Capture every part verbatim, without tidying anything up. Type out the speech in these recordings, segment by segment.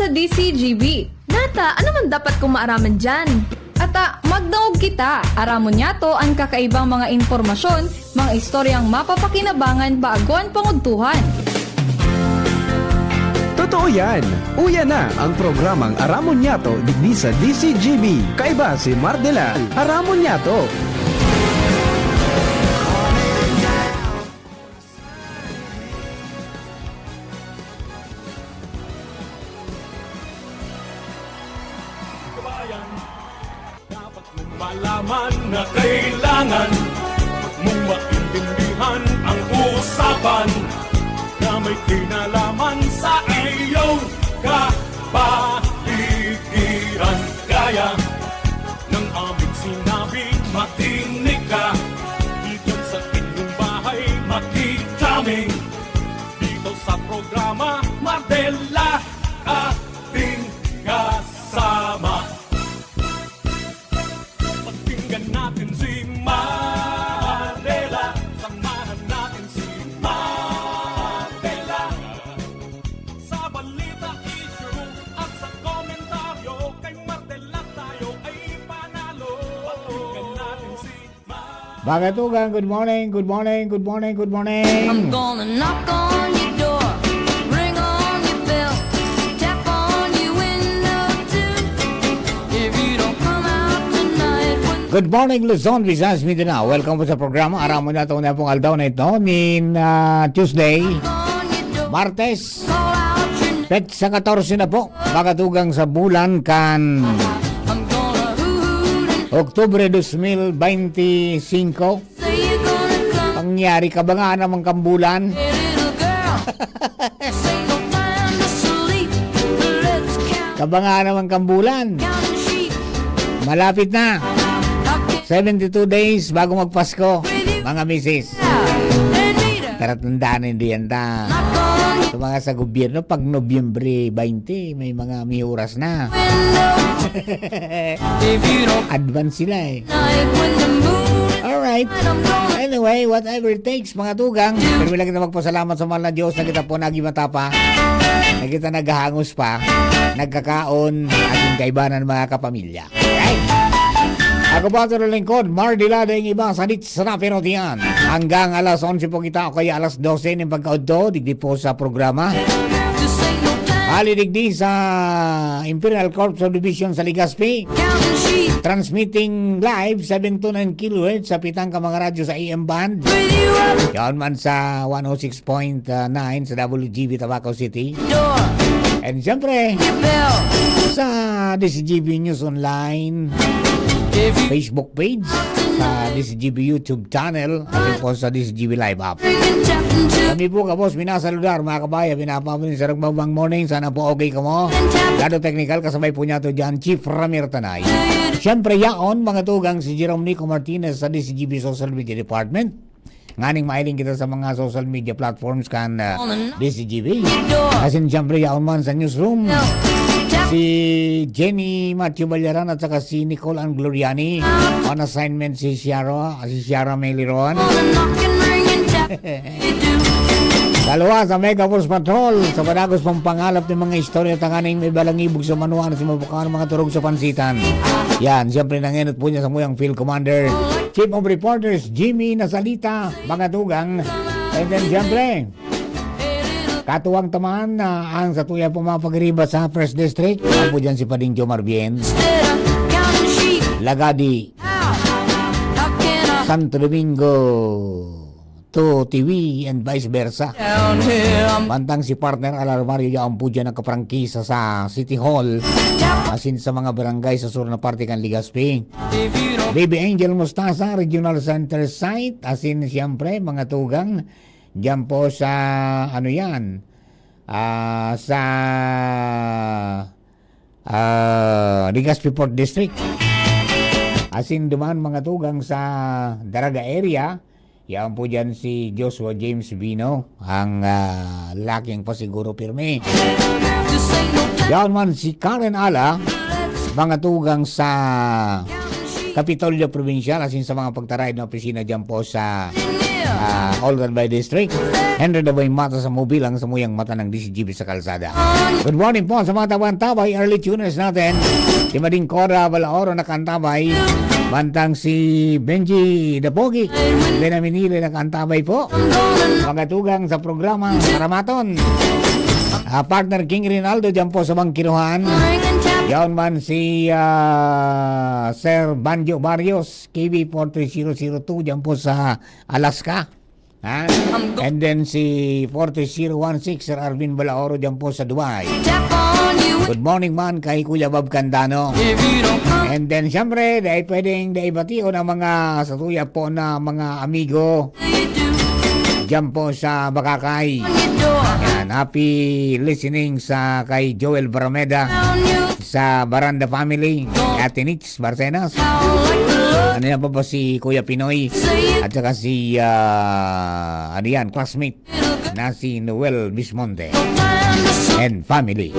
sa D C G B. Nata, ano man dapat kong maaraman dyan? Ata, magdangog kita. Aramon niyato an kakaibang mga impormasyon, mga istoryang mapapakinabangan bago an pangudtuhan. Totoo yan! Uya na ang programang Aramon Niyato digdi sa D C G B. Kaiba si Mardela. Aramon Niyato! Kabayan, dapat mong malaman na kailangan mong maintindihan ang usapan na may kinalaman sa iyong kapaligiran. Kaya ng aming sinabi, makinig ka. Dito sa inyong bahay, makikita kami. Dito sa programa, Mardela, ating kasama. Pakinggan natin si Mardela. Samahan natin si Mardela. Sa balita, issue, at sa komentaryo, kay Mardela tayo ay panalo. Pakinggan natin si Mardela. Mga tugang, good morning, good morning, good morning, good morning. I'm gonna knock on your door, ring on your bell, tap on your window too. If you don't come out tonight, when Good morning, Luzon, Visayas, Mindanao. Welcome po sa programa. Aram mo na itong napong aldaw na ito, nin ah, Tuesday, on your door, Martes, call out your name. petsa katorse na po, mga tugang sa bulan kan I'm gonna hoot and Oktubre dos mil beinti singko. say you're gonna come, Pangyari, kabangaan naman kang bulan. hey, little girl. This ain't no time to sleep. Let's count, Kabangaan naman kang bulan. counting sheep. Malapit na. How can Seventy-two days bago magpasko, mga misis. and meet her? Taratandaan, hindi yan ta. Knock on your Sa mga sa gobyerno, pag Nobyembre baynte, may mga may oras na. window. If you don't Advance sila eh. night when the moon Alright. I'm gonna Anyway, whatever it takes, mga tugang. Pero lang kita magpasalamat sa mahal na Diyos na kita po naging matapa. Na kita naghahangos pa. Nagkakaon. At yung kaibanan, mga kapamilya. Alright. Ako po ang lingkod, Mardila, daing iba sa Nits na Perodian. Hanggang alas onse po kita o kaya alas dose ng pagkaudto, digdi po sa programa. just ain't no time Ali digdi sa Imperial Corps Subdivision sa Legazpi. counting sheep. Transmitting live seven to nine kilohertz sa pitang ka mga radyo sa A M band. With you up Yan man sa one oh six point nine sa W G B Tabaco City. door. And siyempre, Your bell. Sa D C G B News Online If you Facebook page, sa D C G B YouTube channel, at yun po sa D C G B Live app. ringing, tapping to Kami po, kabos, minasaludar, mga kabaya, pinapabon sa Ragbabang Morning. Sana po okay kamo. Lado technical, kasabay po niya to dyan, Chief Ramir Tanay. Siyempre, yaon, mga tugang, si Jerome Nico Martinez sa D C G B Social Media Department. Nganing mailing kita sa mga social media platforms kan ah, D C G B. Asin siyempre, yaon man sa newsroom. Si Jenny Matthew Ballaran at saka si Nicole Ann Gloriani. On assignment si Ciara, si Ciara Meliron. Knocking, ringing, tapping. You do. Kalwa sa Mega Force Patrol, sa padagos pang pangalap ng mga istorya tanganing may balangibog sa manuan si mabukaan mga turog sa pansitan. Yan, siyempre nangenot po niya sa muyang Field Commander, Chief of Reporters, Jimmy Nasalita, mga tugang. And then, siyempre, katuwang taman na ang sa tuya po mga pagriba sa First District, ang po dyan si Pading Jomar Bien, Instead of counting sheep, Lagadi, how? How can I Santo Domingo to T V and vice versa. Down here, I'm Mantang si partner Alarmario yaon po dyan nagkaprangkisa sa City Hall, asin sa mga barangay sa sur na parte kan Legazpi. if you don't Baby Angel Mostaza, Regional Center Site, asin siyempre mga tugang dyan po sa, ano yan, ah, sa ah, Legazpi Port District. Asin duman mga tugang sa Daraga area, yaon po dyan si Joshua James Bino, ang ah, laking pasiguro pirmi. just ain't no time Yaon man si Karen Ala, mga tugang sa Kapitolyo Provincial, asin sa mga pagtaraid na opisina dyan po sa ah, Olgan by District. Henry Daboy Mata sa Mobilang, samuyang mata ng D C G B sa kalsada. Good morning po sa mga tabang-tabay, early tuners natin. Si Mading Cora Balaoro nakaantabay. Bantang si Benji Dapogi, Benamini nakaantabay po. Mga tugang sa programa, Karamaton. Ah, partner King Rinaldo dyan po sa Bangkiruhan. Yaon man si ah, Sir Banjo Barrios, K B four three zero zero two dyan po sa Alaska. Ha? And then si four three zero one six, Sir Arvin Balaoro dyan po sa Dubai. Good morning man kay Kuya Bob Candano. And then siyempre, dahil pwedeng dahil bation ang mga satuya po na mga amigo dyan po sa Bakakay. Yan, happy listening sa kay Joel Barameda sa Baranda family, Ate Nitz Barcenas. Ano yan pa po si Kuya Pinoy at saka si ah, ano yan, classmate na si Noel Bismonte and family.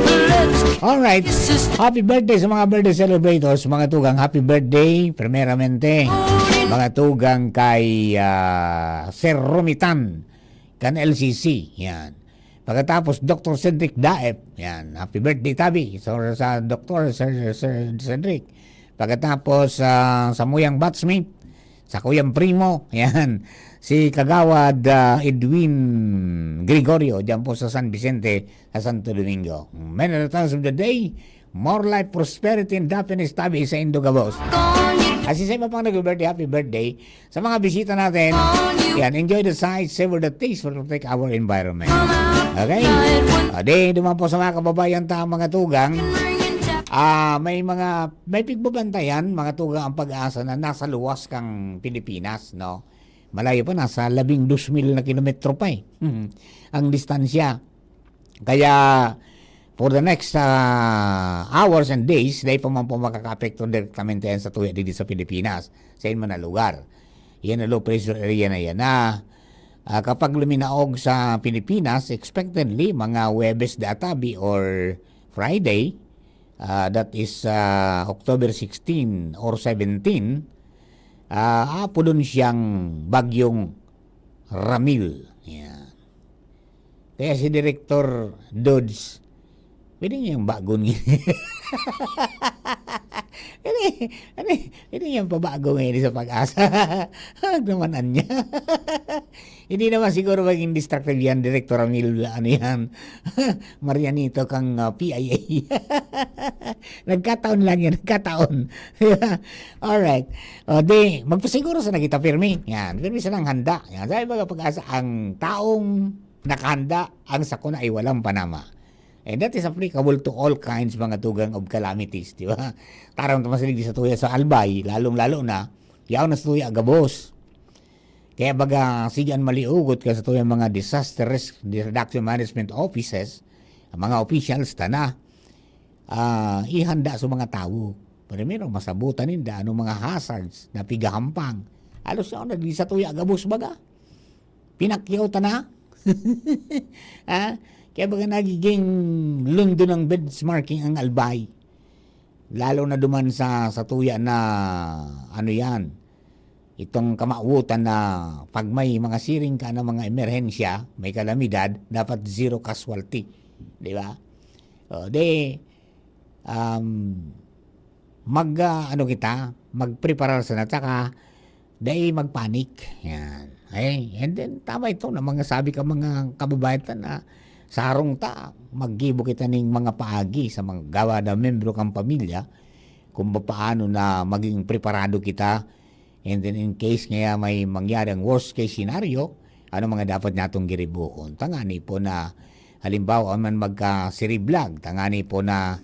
Alright. Happy birthday sa mga birthday celebrators, mga tugang. Happy birthday, primeramente, mga tugang kay ah, Sir Romitan kan L C C. Yan. Pagkatapos, Doctor Cedric Daep. Yan. Happy birthday, Tabi. So, sa Doctor Sir, Sir Cedric. Pagkatapos, ah, sa Muyang Batchmate, sa Kuyang Primo. Yan. Si Kagawad ah, Edwin Gregorio, dyan po sa San Vicente, sa Santo Domingo. Many returns of the day. More life, prosperity, and happiness, Tabi, sa Indo Gabos. At sa iba pang nag-birthday, happy birthday. Sa mga bisita natin, yan, enjoy the sight, savor the taste, but protect our environment. Okay? O, di, duman po sa mga kababayan ta, mga tugang, ah, may mga, may pigbabantayan, mga tugang, ang pag-asa na nasa luwas kang Pilipinas, no? Malayo pa, nasa labing dos mil na kilometro pa eh. Hmm. Ang distansya. Kaya, for the next ah, hours and days, dahil pa man po makakaapekto direktamente yan sa tuya dito sa Pilipinas, sa inyo man na lugar. Yan na low pressure area na yan na ah, kapag luminaog sa Pilipinas, expectedly, mga Webes databi or Friday, ah, that is ah, October sixteen or seventeen, ah, apodon siyang Bagyong Ramil. Yan. Kaya si Direktor Dodge, pwede niya yung bagon. Ano, ano, pwede niya yung pabago ngayon sa pag-asa. Huwag naman anya. Hindi naman siguro maging destructive yan, Direktor Ramil, ano yan, Marianito kang ah, P I A. Nagkataon lang yan, nagkataon. Alright. O di, magpasiguro sa nagita pirmi. Yan, pirmi silang handa. Yan, sabi baga pag-asa, ang taong nakahanda, ang sakuna ay walang panama. And that is applicable to all kinds, mga tugang of calamities, di ba? Tarang ta masilig sa tuya sa Albay, lalong-lalo na, yaon na sa tuya gabos. Kaya baga, sige an maliugot ka sa tuyang mga disaster risk reduction management offices, ang mga officials, tana, ah, ihanda sa mga tawo. Primero, masabutan ninda anong mga hazards na pigahampang. Alos na, nagdi sa tuya gabos baga. Pinakyaw ta na. Ha? Kaya baga nagiging London ng benchmarking ang Albay. Lalo na duman sa, sa tuya na, ano yan, itong kamautan na pag may mga siring ka na mga emerhensya, may kalamidad, dapat zero casualty. Di ba? O, di, um, mag, ah, ano kita, magpreparar sana, tsaka dai magpanik. Yan. Ay, and then, tama ito na mga sabi ka mga kababayan ta na sarong ta, maggibo kita ning mga paagi sa mga gawa na membro kang pamilya kung paano na maging preparado kita. And then, in case nga may mangyari ang worst case scenario, ano mga dapat natong giribuhon? Tangani po na, halimbawa, man magka-siriblag, tangani po na,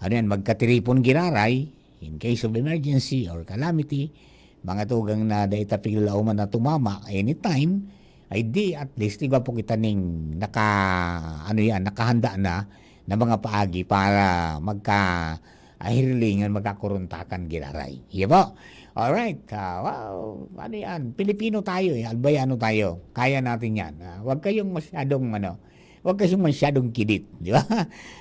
ano yan, magkatiripon giraray, in case of emergency or calamity, mga tugang na dai ta piglalauman na tumama anytime, ay di, at least, igwa po kita ning naka, ano yan, nakahanda na, na mga paagi para magka, ah, hirlingan, magkakuruntakan giraray. Iya po? Alright. Ah, wow, ano yan? Pilipino tayo eh. Albayano tayo. Kaya natin yan. Ah, wag kayong masyadong, ano, wag kayong masyadong kidit. Di ba?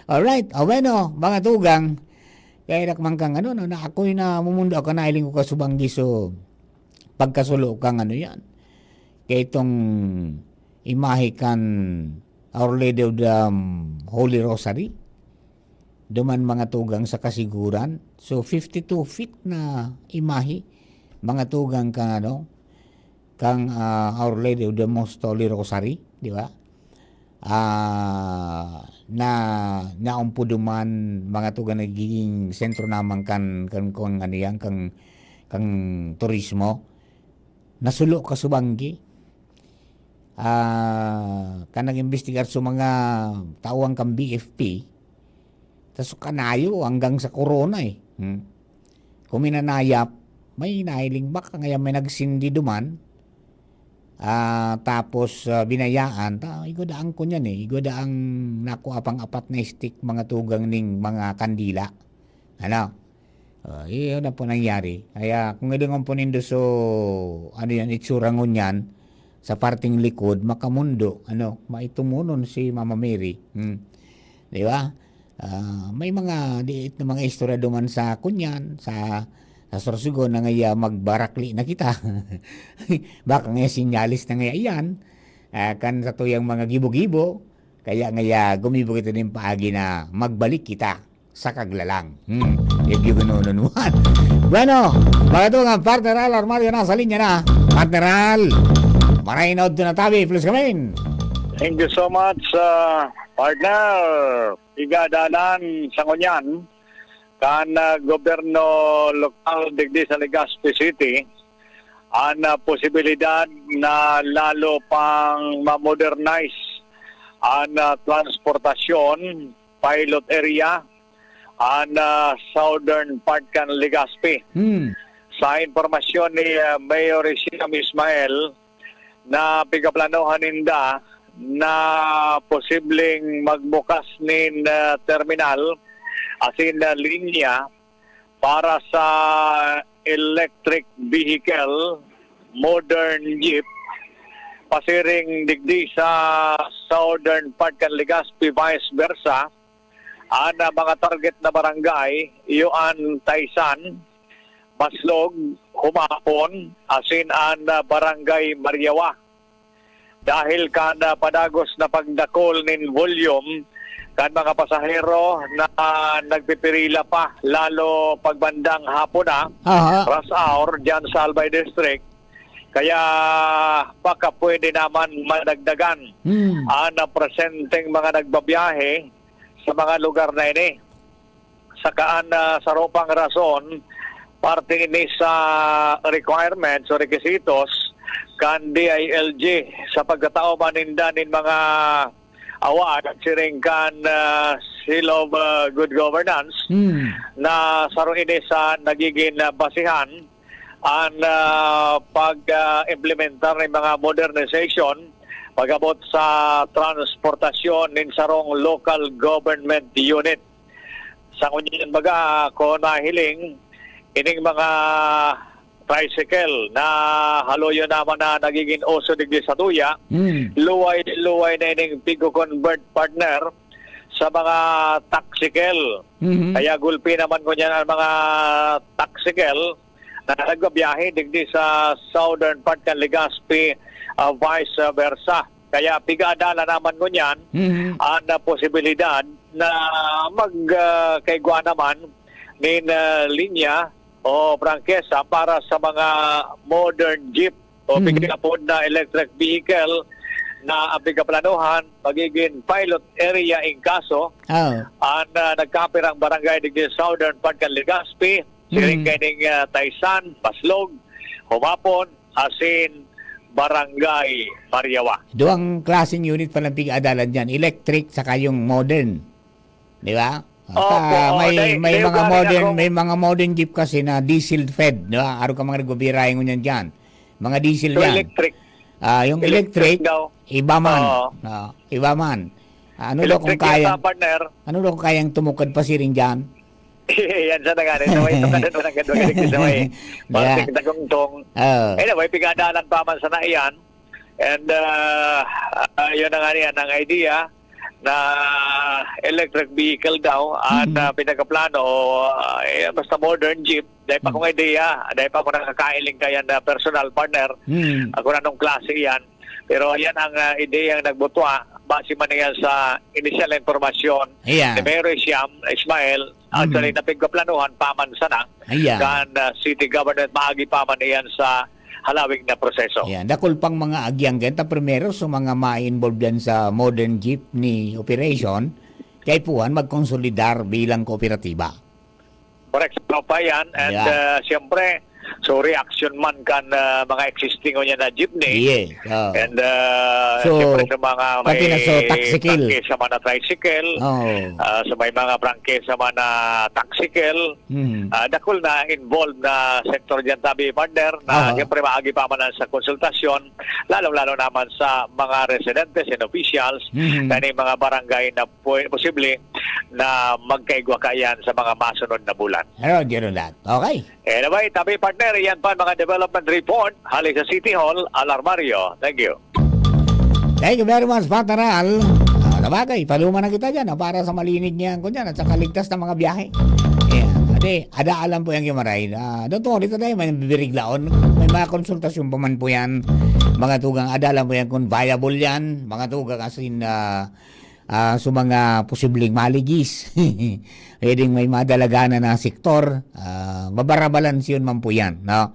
Alright. O bueno, mga tugang, kaya man kang ano, no, na ako'y namumundo ako, nailing ko kasubanggi, so, pagkasulo kang ano yan. kaitong imahe kan Our Lady of the, um, Holy Rosary, duman mga tugang sa Kasiguran. So, fifty-two feet na imahe, mga tugang kan, ano, kang, ah, Our Lady of the Most Holy Rosary, di ba? Ah, na, naumpo duman, mga tugang, nagiging sentro naman kan, kan, kan, ano yan, kang, kang turismo. Nasulo ka subanggi. Ah, kan nag-imbestigar sa mga tauhan kan B F P, tas kanayo hanggang sa korona, eh. Hmm. Kung minanayap, may nahiling baka ngayon may nagsindi duman, ah, tapos, ah, binayaan, ta, igwa daang kunyan, eh, igwa daang nakuha pang apat na stick, mga tugang ning mga kandila. Ano? Ah, iyon na po nangyari. Kaya kung idingon po nindo so, ano yan, itsura ngunyan, sa parteng likod, makamundo, ano, maitumunon si Mama Mary. Hmm. Di ba? Ah, may mga liit na mga istorya duman sa kunyan, sa, sa Sorsogon na ngaya magbarakli na kita. Baka nga sinyalis na ngaya iyan, ah, kan sa tuyang mga gibo-gibo, kaya ngaya gumibo kita nin paagi na magbalik kita sa Kaglalang. Hmm, if you know, no, no, what? Bueno, mga tugang, Partner Al Armario nasa linya na. Partner Al, maray na odto na tabi, please come in. Thank you so much, ah, partner. Igadalan sa ngunyan kan, ah, gobyerno lokal digdi sa Legazpi City an, ah, posibilidad na lalo pang ma-modernize an, ah, transportasyon, pilot area, an, ah, southern part kan Legazpi. Hmm. Sa impormasyon ni, ah, Mayor Isiam Ismael, na pigaplanohan ninda na posibleng magbukas nin, ah, terminal asin, ah, linya para sa electric vehicle, modern jeep, pasiring digdi sa southern part kan Legazpi, vice versa. An, ah, mga target na barangay, iyo an Taysan, Maslog, Humapon, asin an, ah, Barangay Mariawa. Dahil kan, ah, padagos na pagdakol nin volume kan mga pasahero na, ah, nagpipirila pa, lalo pagbandang hapon na, Aha. rush hour, dyan sa Albay District, kaya baka pwede naman madagdagan Hmm. an, ah, presenteng mga nagbabiyahe sa mga lugar na ini. Saka an, ah, saro pang rason, parte ini sa requirements o requisitos kan D I L G sa pagtatao man ninda nin mga award siring kan, ah, Seal of, ah, Good Governance Hmm. na saro ini sa nagiging, ah, basihan an, ah, pag, ah, implementar nin mga modernization pag-abot sa transportasyon nin sarong local government unit. Sa ngunyan baga, kung nahiling, ining mga tricycle na haloyo naman na nagiging uso digdi sa tuya, Hmm. luway-luway na ining pigko-convert, partner, sa mga taxicle. Mhm. Kaya gulpi naman ngunyan ang mga taxicle na nagbabiyahe digdi sa southern part kan Legazpi, ah, vice versa. Kaya pigaadala naman ngunyan Mhm. an, ah, posibilidad na mag, ah, kaigwa naman nin, ah, linya o prangkesa para sa mga modern jeep o Hmm. pigapod na electric vehicle na ang pigaplanuhan magiging pilot area in kaso Oo. an, ah, nagkapirang barangay digdi sa southern part kan Legazpi, siring Hmm. kaining, ah, Taysan, Paslog, Humapon, asin Barangay Mariawa. Duwang klaseng unit palang pig-aadalan diyan, electric saka yung modern. Di ba? Opo, Saka oo, may, dahil, may dahil mga klaro modern, nga may mga modern jeep kasi na diesel fed, di ba? Araw ka mga nagbabirahe ngunyan diyan. Mga diesel So, yan. electric. Ah, yung Electric electric, daw. iba man. Oo. Ah, iba man. Ano daw kung Electric kaya, yata, partner. ano daw kung kayang tumukad pa siring diyan? Yan sa nangani. Sa may tungkad, sa may Yeah. Parting Tagungtong. Oo. Anyway, pigadalan pa man sana iyan. And, ah, ah, yun na nga niyan ang idea. na electric vehicle daw, at, Mm. ah, pinagkaplano, ah, eh, basta modern jeep. Dahil pa Mm. akong ideya, dahil pa ako nakakailing kaya na personal partner, Mm. ah, kung anong klase yan. Pero yan ang, ah, ideyang nagbutwa, base man yan sa inisyal na impormasyon Ayan. ni Mayor Siam Ismail. Actually, Mm. napigkaplanuhan pa man sana Ayan. kan, ah, city government, maagi pa man iyan sa halawig na proseso. Ayan, dakul pang mga agyang ganito. Primero, sa mga ma-involve yan sa modern jeepney operation, kaipuhan magkonsolidar bilang kooperatiba. Correct, sa pa yan. And, Yeah. ah, siyempre, so reaction man kan, ah, mga existing o niya na jeepney. Yeah, oh. And, ah, So, siyempre sa mga pati may na sa tricycle. prangkisa man na tricycle, Oh. ah, sa may mga prangkisa man na taxicle, Hmm. ah, dakul na involved na sektor dyan, tabi, partner, na Aha. siyempre maagi pa man sa konsultasyon, lalong-lalo naman sa mga residentes and officials Mhm. na may mga barangay na pu-, posible na magkaigwa kayan sa mga masunod na bulan. Pero, yun lang. Okay. Anyway, tabi, partner, yan pa ang mga development report hali sa City Hall, Alarmario. Thank you. Thank you very much, Partner Al. Ah, sabagay, paluma na kita dyan, ah, para sa malinig niyan ko dyan at saka ligtas na mga biyahe. Ayan. Ate, ada alam po yan, Kimaray. Ah, don't worry, tayo, may bibiriglaon. May mga konsultasyon pa man po yan. Mga tugang, ada alam po yan kung viable yan. Mga tugang, as in, ah, ah, sa mga posibleng maligis. Pwedeng may madalaganan na sektor. Ah, mabarabalanse yun man po yan, no?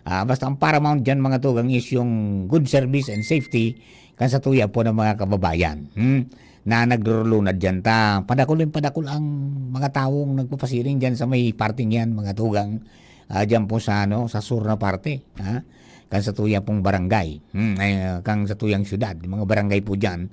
Ah, basta ang paramount dyan, mga tugang, is yung good service and safety kan sa tuya po ng mga kababayan, hmm, na nagrurulunad dyan. Ta, padakul yung padakul ang mga taong nagpapasiring dyan sa may parting yan, mga tugang, ah, dyan po sa, ano, sa sur na parte, ha? Kan sa tuya pong barangay, hmm, ay, ah, kan sa tuyang syudad, mga barangay po dyan.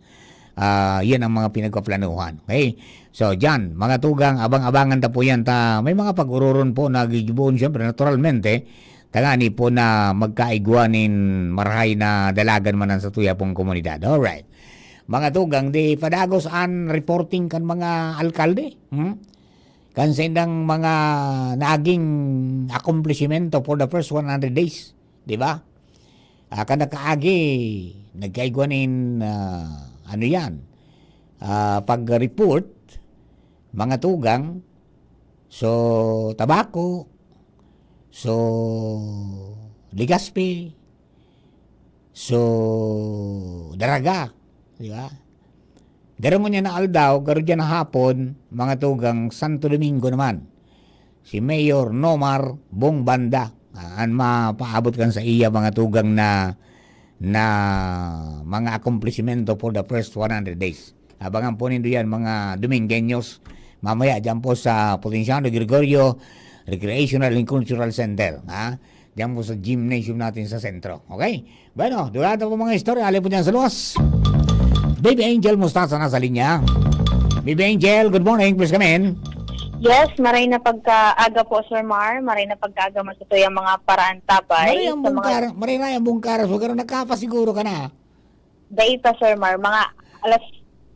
Ah, yan ang mga pinagpaplanuhan. Okay? So, dyan, mga tugang, abang-abangan ta po yan. Ta, may mga pag-ururon po na gigibohon, siyempre, naturalmente, tangani po na magkaigwa nin marahay na dalagan man sa tuya pong komunidad. Alright. Mga tugang, di padagos an reporting kan mga alkalde. Hmm? Kan sa indang mga naging akomplishimento for the first one hundred days. Di ba? Ah, kan nakaagi, nagkaigwa nin, ah, ano yan, ah, pag-report, mga tugang, so, Tabaco, so, Legazpi, so, Daraga, di ba? Garo ngunyan na aldaw, garo diyan na hapon, mga tugang, Santo Domingo naman. Si Mayor Nomar Bong Banda, ah, an mapaabot kan sa iya mga tugang na, na mga akomplishimento for the first one hundred days. Abangan po nindo yan, mga Domingueños. Mamaya dyan po sa Potenciano Gregorio Recreational and Cultural Center, ha? Dyan po sa gymnasium natin sa sentro. Okay? Bueno, duwara ta po mga istorya. Alin po dyan sa luwas? Baby Angel Mostaza nasa linya. Baby Angel, good morning. Please come in. Yes, maray na pagkaaga po, Sir Mar. Maray na pagkaaga man sa tuyang mga paraantabay. Maray ang sa mga bungkara, maray na ang bungkara. So, garo nagkapasiguro ka na. Dai pa, Sir Mar. Mga alas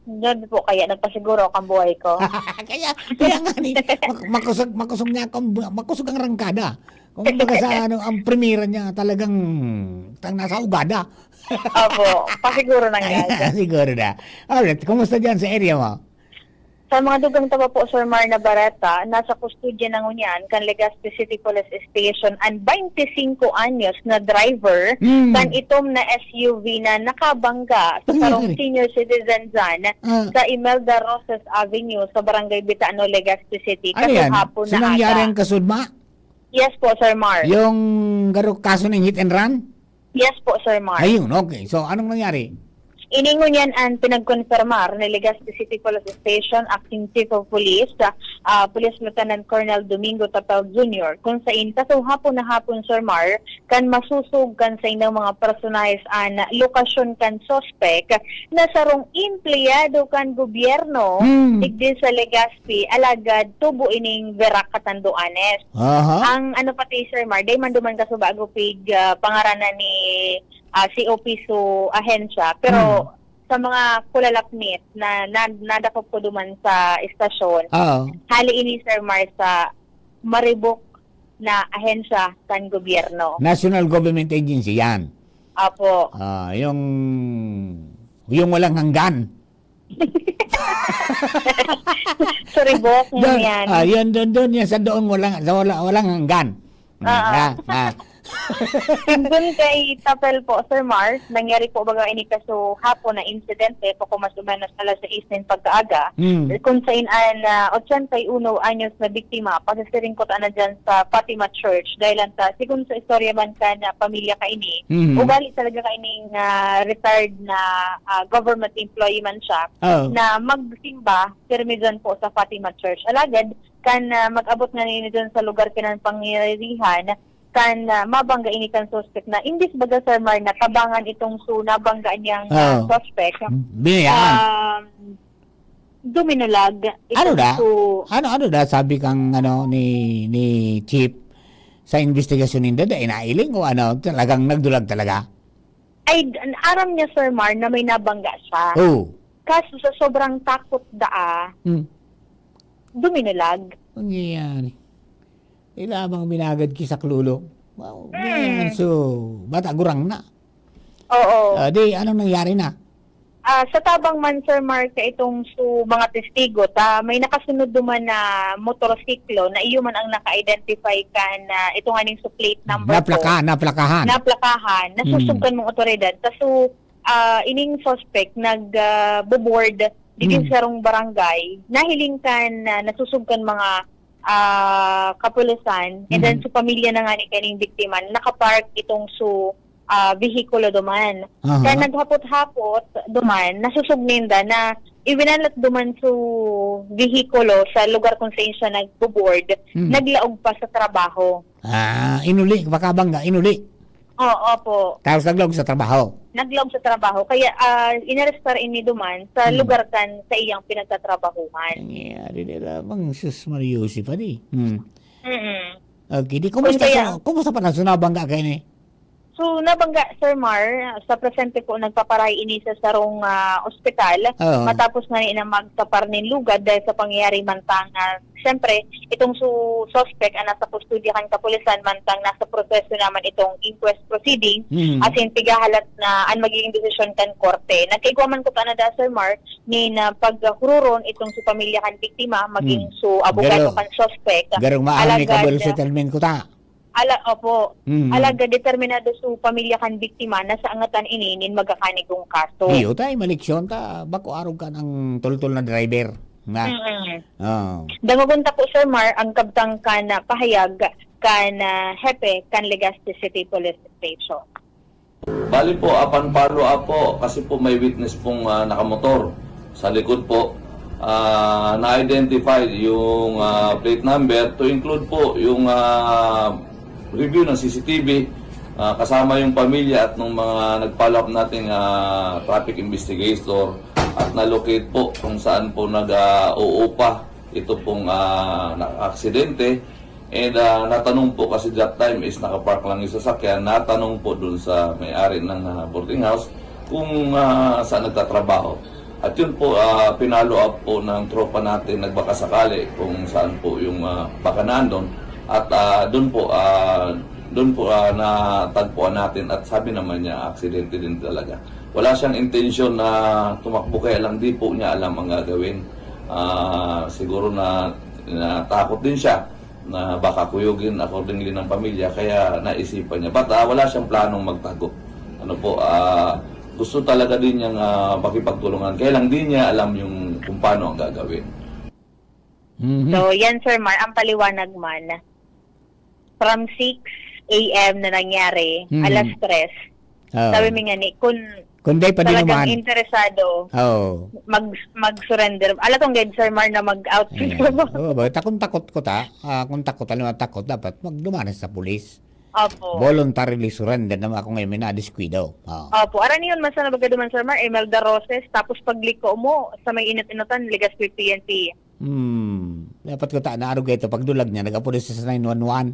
nuebe po kaya nagpasiguro ako ang buhay ko. Kaya, kaya nga ni, mak-, makusog, makusog niya akong bu-, makusog ang rangkada. Kung kumbaga sa ano, ang primera niya talagang tang nasa ugada. Opo, pasiguro na nga. Ayan, siguro na. Alright, kumusta dyan sa area mo? Sa mga dugang taba po, Sir Mar Navarrete, nasa kustodya na ngunyan kan Legazpi City Police Station an baynte singko anyos na driver Mm. kan itom na S U V na nakabangga sa Ano sarong yan? senior citizen dyan Ah. sa Imelda Roses Avenue sa Barangay Bitano, Legazpi City, Ano yan? kasuhapon So, na nangyari aga. ang kasudma? Yes po, Sir Mar. Yung garo kaso ng hit and run? Yes po, Sir Mar. Ayun, okay. So, anong nangyari? Ini ngunyan an pinagkonfirmar ni Legazpi City Police Station Acting Chief of Police, ah, Police Lieutenant Colonel Domingo Tapel Junior, kung sain kasuhapon na hapon, Sir Mar, kan masusog kan saindang mga personahes an lokasyon kan suspek na sarong empleyado kan gobyerno Hmm. digdi sa Legazpi, alagad tubo ining Virac, Catanduanes. Aha. Ang ano pati, Sir Mar, dai man duman kasubago pig, ah, pangaranan ni, ah, C O P so ahensya, pero Hmm. sa mga kulalapnit na, na nadakop ko duman sa estasyon, Oo. hali ini, Sir Mar, sa maribok na ahensya kan gobyerno. National Government Agency yan. Apo. Ah, yung, yung walang hanggan. Sa Ribok, Doon, yan. Ah, yun, doon, doon, yan sa doon, walang, sa wala, walang hanggan. Mm, Oo. ah, ah. Tindon kay Tapel po, Sir Mar, nangyari po baga ini kaso hapon na insidente, pako mas o menos alas sais nin pagkaaga, Hmm. kung sain an, ah, ochenta y uno anyos na biktima, pasisiring ko ta na dyan sa Fatima Church, dahil ang sa, sigon sa istorya man kan, ah, pamilya kaini, Hmm. ugali talaga kaining, ah, retired na, ah, government employee man siya, Oh. na magsimba, pirmi dyan po sa Fatima Church. Alagad, kan, ah, mag-abot na nini dyan sa lugar kan pangyarihan, kan, ah, mabangga ini kan suspek na imbis baga, Sir Mar, na tabangan itong su nabangga niyang, ah, Oo. suspek, Binayaan. um, duminulag itong Ano da? su Ano, ano da sabi kang, ano, ni, ni Chief sa investigasyon ninda? Dai nailing o ano, talagang nagdulag talaga? Ay, d-, aram niya, Sir Mar, na may nabangga siya. Oh. Kaso sa sobrang takot daa, Hmm. duminulag. Nangyayari. Ila bang binagad ki saklolo? Wow, Mm. yan. So, bata gurang na. Oo. Ah, di, anong nangyari na? Ah, sa tabang man, Sir Mark, sa itong su mga testigo, ta may nakasunod duman na motorsiklo na iyo man ang naka-identify kan, ah, itong aning su plate number Naplaka, po. naplakahan. Naplakahan, Mm. nasusog kan mga otoridad. Ta su, ah, ining suspect nag, ah, bo-board digin Mm. sarong barangay. Nahiling kan, ah, nasusog kan mga, ah, kapulisan. And then, Mm. su pamilya na nga ni kaning biktima, nakapark itong su, ah, vehikulo duman. Aha. Kaya naghapot-hapot duman, nasusog ninda na iwinalat duman su vehikulo sa lugar kung saan siya nagbo-board, Mm. naglaog pa sa trabaho. Ah, inuli, baka bangga, inuli. Oo, opo. Tapos naglaog sa trabaho. Naglaog sa trabaho. Kaya, ah, inarestar ini duman sa Hmm. lugar kan sa iyang pinagtatrabahuhan. Nangyayari na lamang, sus, Maria Joseph, adi. Hmm. Mm-mm. Okay, di, Kung kumusta kaya sa, kumusta pa na? So, nabangga kayo ni? So, nabangga, Sir Mar, sa presente po, nagpaparahay ini sa sarong, ah, ospital. Oo. Matapos na ni na magtapar nin lugad dahil sa pangyayari mantang, ah, siyempre, itong su-, suspect ang nasa kustodiya kan kapulisan, mantang nasa proseso naman itong inquest proceeding, Mm. asin pigahalat na an magiging desisyon kan korte. Nagkaigwa man ko ta na da, Sir Mar, ni na paghururon itong su pamilya kan biktima, maging Mm. su abogado Garo. kan suspect. Garong maahon ni Alagad, Kabal settlement ko ta. Ala-, opo. Mm. Alagad determinado su pamilya kan biktima na sa angatan ini nin magakanigong kaso. Iyo, tay, maliksyon ta, bako arog kan ang toltol na driver. Na. Mm-mm. Oo. Dangogon ta po, Sir Mar, ang kabtang kan, ah, pahayag kan, ah, hepe kan Legazpi City Police Station. Bali po, upon follow up po, kasi po may witness pong, ah, nakamotor. Sa likod po, ah, na-identify yung, ah, plate number, to include po yung, ah, review ng C C T V, ah, kasama yung pamilya at nung mga nag-follow up nating, ah, traffic investigator at na-locate po kung saan po nag, ah, uupa ito pong, ah, na-, aksidente. And, ah, natanong po kasi that time is nakapark lang yung sasakyan, natanong po dun sa may-ari ng, ah, boarding house kung, ah, saan nagtatrabaho. At yun po, ah, pinalo up po ng tropa natin, nagbakasakali kung saan po yung, ah, baka nandun. At, ah, dun po, ah, dun po, ah, natagpuan natin at sabi naman niya, aksidente din talaga. Wala siyang intensyon na tumakbo, kaya lang di po niya alam ang gagawin. Ah, siguro na, natakot din siya na baka kuyugin accordingly ng pamilya, kaya naisipan niya. But, ah, wala siyang planong magtago. Ano po, ah, gusto talaga din niyang, ah, makipagtulungan. Kaya lang di niya alam yung kung paano ang gagawin. Mhm. So, yan, Sir Mar, ang paliwanag man. From six A M na nangyari, Mhm. alas tres. Oo. Sabi mi nga ni, kung Kung di pa talagang dinuman. interesado, Oo. mag-, mag-surrender. Ala kong gid, Sir Mar, na mag-out Ayan. sa trabaho. Oo, ba, ta-, kung takot ko ta, ah, kung takot, alam mo, takot, dapat magduman sa pulis. Opo. Voluntarily surrender naman ako ngayon, may nadiskuido. Oo. Opo. Aran yun, masa na baga duman, Sir Mar, Imelda Roses, tapos pagliko mo, sa may inot-inotan, Legazpi P N P. Hmm. Dapat ko ta, naarog ito, pagdulag niya, nag-apo na siya sa nine one one.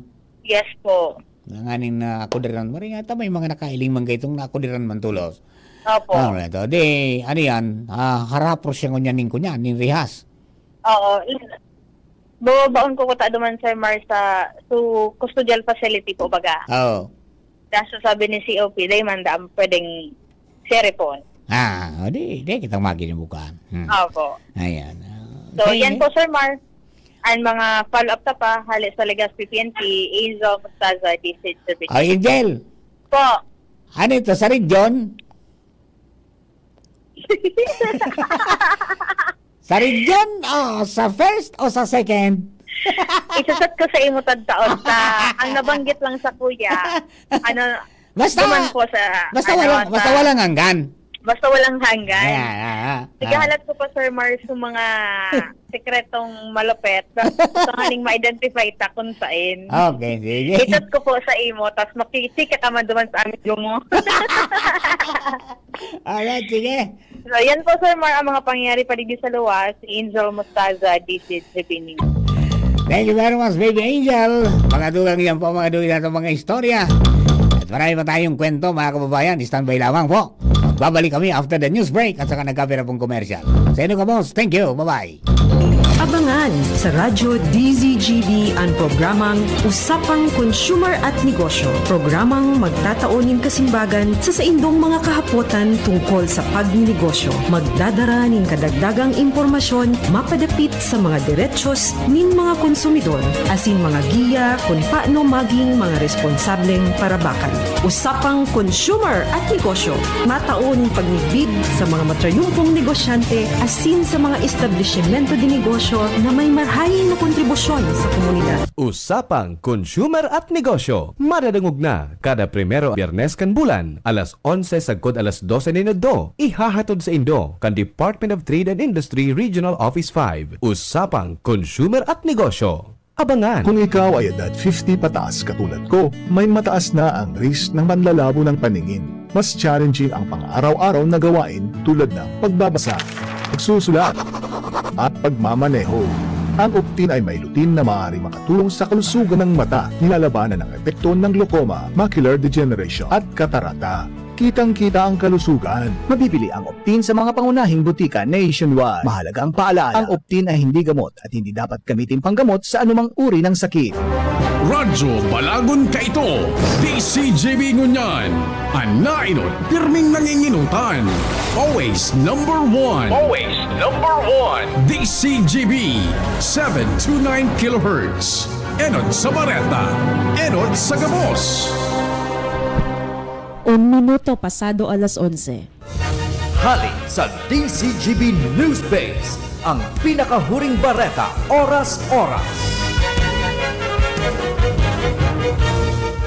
Yes po. Nanganing na ako din, maring ata may mga nakailing man gaytong na ako din man tulos. Opo. Ano na ito? Di, ano yan? Ah, harapos siya ngunyan ning kunyan, ning rehas. Oo. Babaon ko kuta duman, Sir Mar, sa, so, custodial facility po, baga. Oo. Kaso sabi ni C O P, dai man da pwedeng siripon. Ah, o di, di kitang maginibukan. Hmm. Opo. Ayan. Ah, So, okay. yan po, Sir Mar. Ang mga follow-up ta pa, hali sa Legazpi P N P, Angel Mostaza, D C Tribunal. Oh, Angel! Po. Ano ito? Sa region? Sa region o sa first o sa second? Isasat ko sa imo tagtaon sa ang nabanggit lang sa kuya. Ano, Basta, duman po sa, basta ano, walang, basta sa walang hanggan. Basta walang hanggan. Ayan, ah, ah, ah. Naghahalat ko pa, Sir Mar, sa mga sekretong malupet. Tanganing ma-identify ta kung sain. Okay, sige. Isat ko po sa imo, tas makichika ka man duman sa amigo mo. Alright, sige. So, yan po, Sir Mar, ang mga pangyayari paligid sa luwas. Si Angel Mostaza, D C Tribunal. Thank you very much, Baby Angel. Mga dugang yan po, mga dugang natin, mga istorya. At marami pa tayong kwento, mga kababayan. Standby lamang po. Magbabalik kami after the news break at saka nagkapira pong commercial. Sa inyo, kabos. Thank you. Bye-bye. Abangan sa Radyo D Z G B ang programang Usapang Consumer at Negosyo. Programang magtatao nin kasimbagan sa saindong mga kahapotan tungkol sa pagninegosyo. Magdadara nin kadagdagang impormasyon mapadapit sa mga derechos nin mga konsumidor asin mga giya kun paano maging mga responsableng parabakan. Usapang Consumer at Negosyo. Matao nin pagmidbid sa mga matrayumpong negosyante asin sa mga establisimento de negosyo na may marhay na kontribusyon sa komunidad. Usapang Consumer at Negosyo. Madadangog na kada primero Biyernes kan bulan, alas onse sagkod alas dose nin udto. Ihahatod saindo kan Department of Trade and Industry Regional Office five. Usapang Consumer at Negosyo. Abangan. Kung ikaw ay edad fifty pataas katulad ko, may mataas na ang risk ng manlalabo ng paningin. Mas challenging ang pang-araw-araw na gawain tulad ng pagbabasa, pagsusulat, at pagmamaneho. Ang Optin ay may lutein na maaaring makatulong sa kalusugan ng mata, nilalabanan ang epekto ng glaucoma, macular degeneration, at katarata. Kitang-kita ang kalusugan. Mabibili ang Optin sa mga pangunahing butika nationwide. Mahalagang paalala, ang Optin ay hindi gamot at hindi dapat gamitin panggamot sa anumang uri ng sakit. Radyo Balagon kaito, D C G B ngunyan. An naenot, pirming nanginginutan. Always number one. Always number one. D C G B, seven two nine kilohertz. Enot sa bareta, enot sa gabos. Un minuto pasado alas onse. Hali sa D C G B News Base, ang pinakahuring bareta, oras-oras.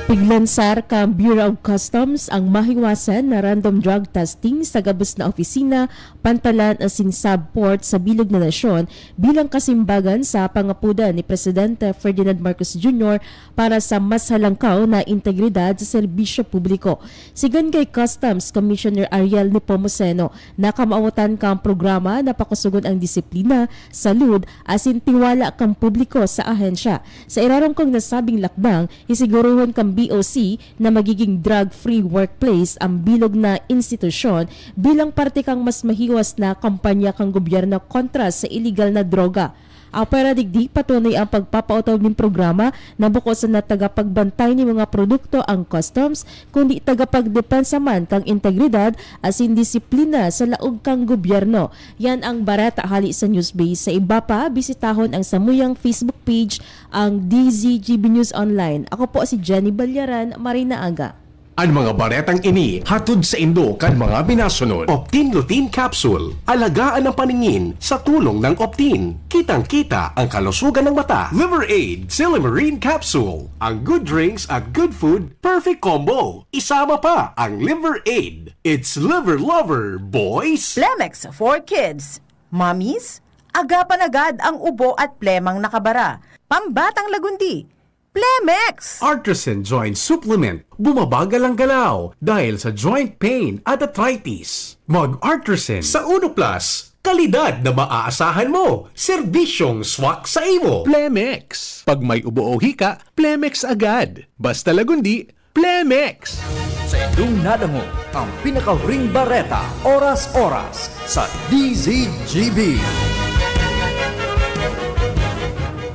Piglansar kan Bureau of Customs ang mahiwasan na random drug testing sa gabos na opisina, pantalan asin subport sa bilog na nasyon bilang kasimbagan sa pangapodan ni Presidente Ferdinand Marcos Junior para sa mas halangkaw na integridad sa serbisyo publiko. Sigon kay Customs Commissioner Ariel Nepomuceno, nakamawatan kan programa na pakusugon ang disiplina, salud, asin tiwala kan publiko sa ahensya. Sa irarom kan nasabing lakdang, isigurohon kan B O C na magiging drug-free workplace ang bilog na institusyon bilang parte kan mas mahiwas na kampanya kan gobyerno kontra sa iligal na droga. Apwera digdi, patuloy ang pagpapaotob nin programa na bako sana tagapagbantay nin mga produkto ang customs, kundi tagapagdepensa man kan integridad asin disiplina sa laog kan gobyerno. Yan ang bareta hali sa Newsbase. Sa iba pa, bisitahon ang samuyang Facebook page, ang D Z G B News Online. Ako po si Jenny Balyaran, maray na aga. An mga baretang ini hatod saindo kan mga minasunod: Optin Lutein Capsule, alagaan ang paningin sa tulong ng Optin. Kitang-kita ang kalusugan ng mata. Liver Aid, Silymarin Capsule, ang good drinks at good food, perfect combo. Isama pa ang Liver Aid. It's Liver Lover, boys! Plemex for Kids. Mommies, agapan agad ang ubo at plemang nakabara. Pambatang lagundi, Plemex! Artisan Joint Supplement, bumabagal ang galaw dahil sa joint pain at arthritis. Mag-Artisan. Sa Uno Plus, kalidad na maaasahan mo, serbisyong swak sa imo. Plemex. Pag may ubo o hika, Plemex agad. Basta lagundi, Plemex. Sa indong nadangog ang pinakahuring bareta, oras-oras, sa D Z G B.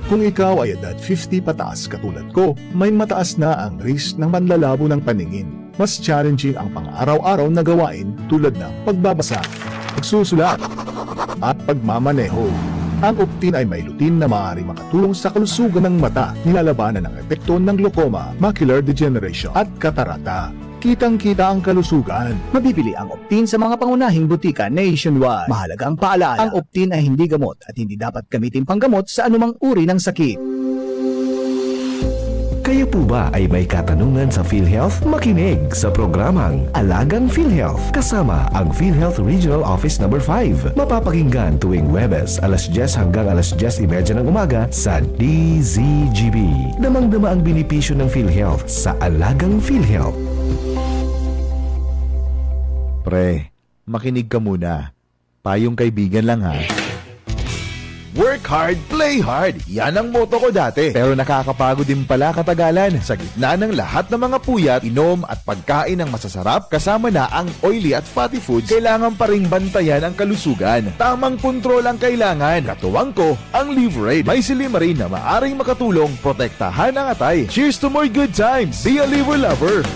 Kung ikaw ay edad fifty pataas katulad ko, may mataas na ang risk ng manlalabo ng paningin. Mas challenging ang pang-araw-araw na gawain tulad ng pagbabasa, pagsusulat, at pagmamaneho. Ang Optin ay may lutein na maaaring makatulong sa kalusugan ng mata, nilalabanan ang epekto ng glaucoma, macular degeneration, at katarata. Kitang-kita ang kalusugan. Mabibili ang Optin sa mga pangunahing butika nationwide. Mahalagang paalala, ang Optin ay hindi gamot at hindi dapat gamitin panggamot sa anumang uri ng sakit. Kayo po ba ay may katanungan sa PhilHealth? Makinig sa programang Alagang PhilHealth kasama ang PhilHealth Regional Office Number five. Mapapakinggan tuwing Huwebes, alas dyes hanggang alas dyes y media ng umaga sa D Z G B. Damang-dama ang benepisyo ng PhilHealth sa Alagang PhilHealth. Pre, makinig ka muna. Payong kaibigan lang, ha. Work hard, play hard. Yan ang motto ko dati. Pero nakakapagod din pala katagalan. Sa gitna ng lahat ng mga puyat, inom at pagkain ng masasarap, kasama na ang oily at fatty foods, kailangan pa ring bantayan ang kalusugan. Tamang kontrol ang kailangan. Katuwang ko, ang Liverade. May silymarin na maaring makatulong protektahan ang atay. Cheers to more good times! Be a Liver Lover!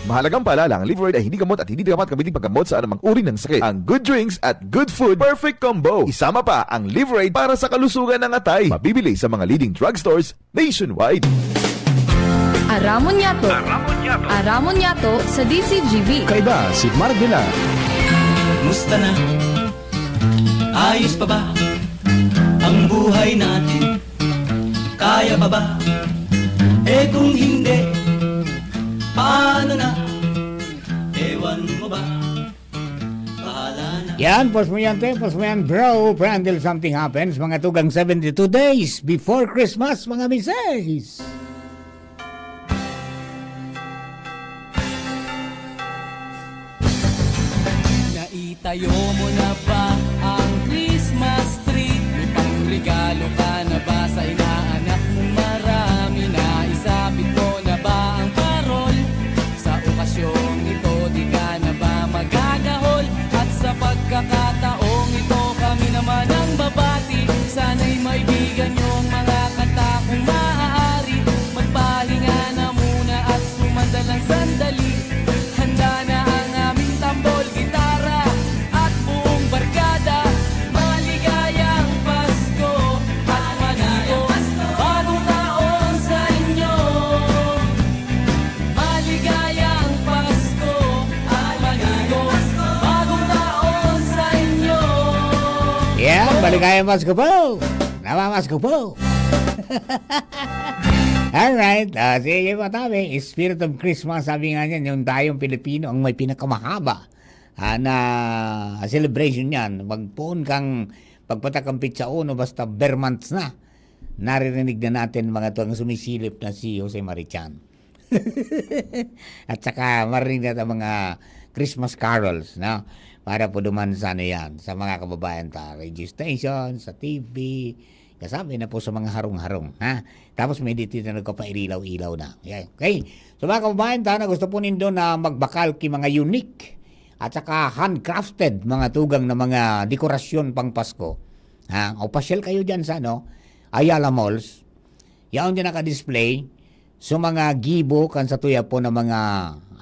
Mahalagang paalala, ang Liverade ay hindi gamot at hindi dapat gamitin paggamot sa anumang uri ng sakit. Ang good drinks at good food, perfect combo. Isama pa ang Liverade para sa kalusugan ng atay. Mabibili sa mga leading drugstores nationwide. Aramon yato. Aramon yato sa D C G B. Kaiba si Mark Villar. Musta na? Ayos pa ba ang buhay natin? Kaya pa ba? Eh kung hindi, paano na? Ewan mo ba? Bahala na. Yan, pause mo yan, te. Pause mo yan, bro. Pre, until something happens. Mga tugang seventy-two days before Christmas, mga misis. Naitayo mo na ba ang Christmas tree? May pangregalo ka na ba sa inaanak mong marami? Naisabit mo na ba ang parol? Sa okasyong ito, di ka na ba magagahol? At sa pagkakataong ito, kami naman ang babati. Sana'y maibigan niyong mga kanta kung maaari. Magpahinga na muna at sumandal ng sandali. Handa na ang aming tambol, gitara at buong barkada. Maligayang Pasko at maligayang bagong taon sa inyo. Maligayang Pasko at maligayang bagong taon sa inyo. Yeah, maligayang Pasko po! Namamasko po! Alright, uh, sige po tabi, Spirit of Christmas, sabi nga niyan, yung tayong Pilipino ang may pinakamahaba ah, na celebration niyan. Magpoon kang pagpatak ang pitsa uno, basta ber months na. Naririnig na natin mga tuwang sumisilip na si Jose Marichan. At saka marinig natin mga Christmas carols, no? Para po duman sa ano yan, sa mga kababayan ta, radio station, sa T V, kasabi na po sa mga harong-harong, ha? Tapos may dito na nagpapairilaw-ilaw na. Yeah, okay. So mga kababayan ta, na gusto po nindo na magbakal ki mga unique at saka handcrafted mga tugang na mga dekorasyon pang Pasko. Ha? O pasyal kayo dyan sa ano, Ayala Malls. Yaon dyan naka-display. So mga gibo kan sa tuya po ng mga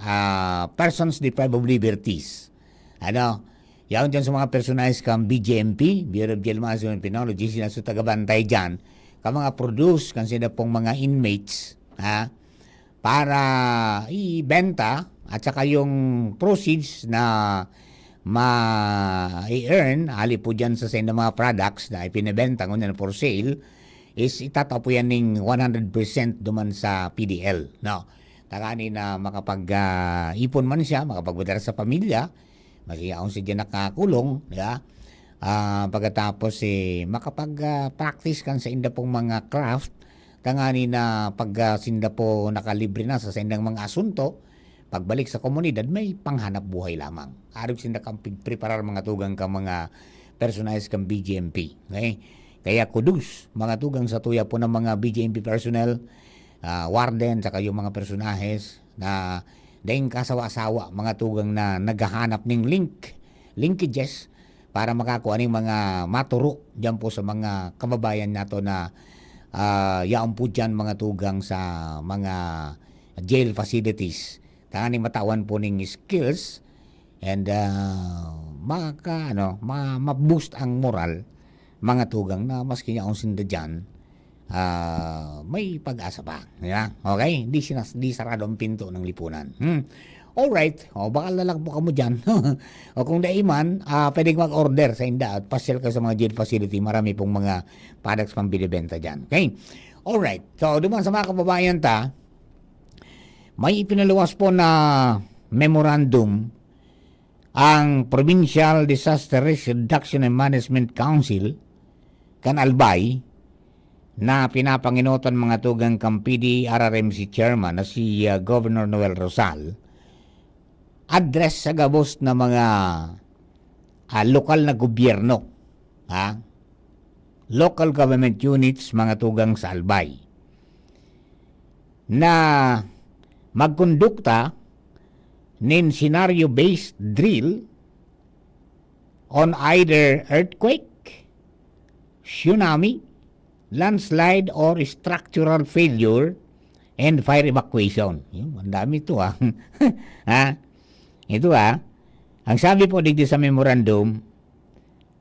ah, persons deprived of liberties. Ano? Yaon dyan sa mga personahe kan B J M P, Bureau of Jail Management and Penology, sila sa tagabantay dyan, ka mga produce kan sila pong mga inmates, ha? Para ibenta at saka yung proceeds na ma-earn hali po dyan sa senda mga products na ipinibenta ngunyan for sale is itatao po yan ning one hundred percent duman sa P D L, no? Takani na makapag ah, ipon man siya, makapagpadara sa pamilya, masiyaon siya dyan nakakulong, di ba? Ah, pagkatapos eh, makapag ah, practice kan sa inda pong mga craft, tangani na pag ah, sinda po nakalibre na sa sendang mga asunto, pagbalik sa komunidad may panghanap buhay lamang. Arog sinda kang pigpreparar mga tugang ka mga personahes kan B J M P. Okay? Kaya kudos, mga tugang sa tuya po ng mga B J M P personnel, ah, warden, saka yung mga personahes na daing kasawa-sawa, mga tugang na naghahanap ning link, linkages, para makakua ning mga maturok dyan po sa mga kababayan nato na ah, yaon po dyan mga tugang sa mga jail facilities. Tanganing matawan po ning skills and, ah, maka-, ano, ma-, ma-boost ang moral, mga tugang, na maski yaon sinda diyan, ah, may pag-asa pa, di ba? Okay? Di sinas-, di sarado ang pinto ng lipunan. Hmm. Alright. O, bakal na lang po kamo diyan. O kung dai man, ah, pwedeng mag-order sa inda at pasyal kayo sa mga jail facility. Marami pong mga products pang binibenta diyan. Okay? Alright. So, duman sa mga kababayan ta, may ipinaluwas po na memorandum ang Provincial Disaster Risk Reduction and Management Council kan Albay na pinapangenotan, mga tugang, kan P D R R M C chairman na si, ah, Governor Noel Rosal, address sa gabos na mga, ah, lokal na gobyerno, ha? Local government units, mga tugang, sa Albay, na magkondukta nin scenario-based drill on either earthquake, tsunami, landslide, or structural failure and fire evacuation. Yun, ang dami ito, ah. Ha? Ito, ah. Ang sabi po digdi sa memorandum,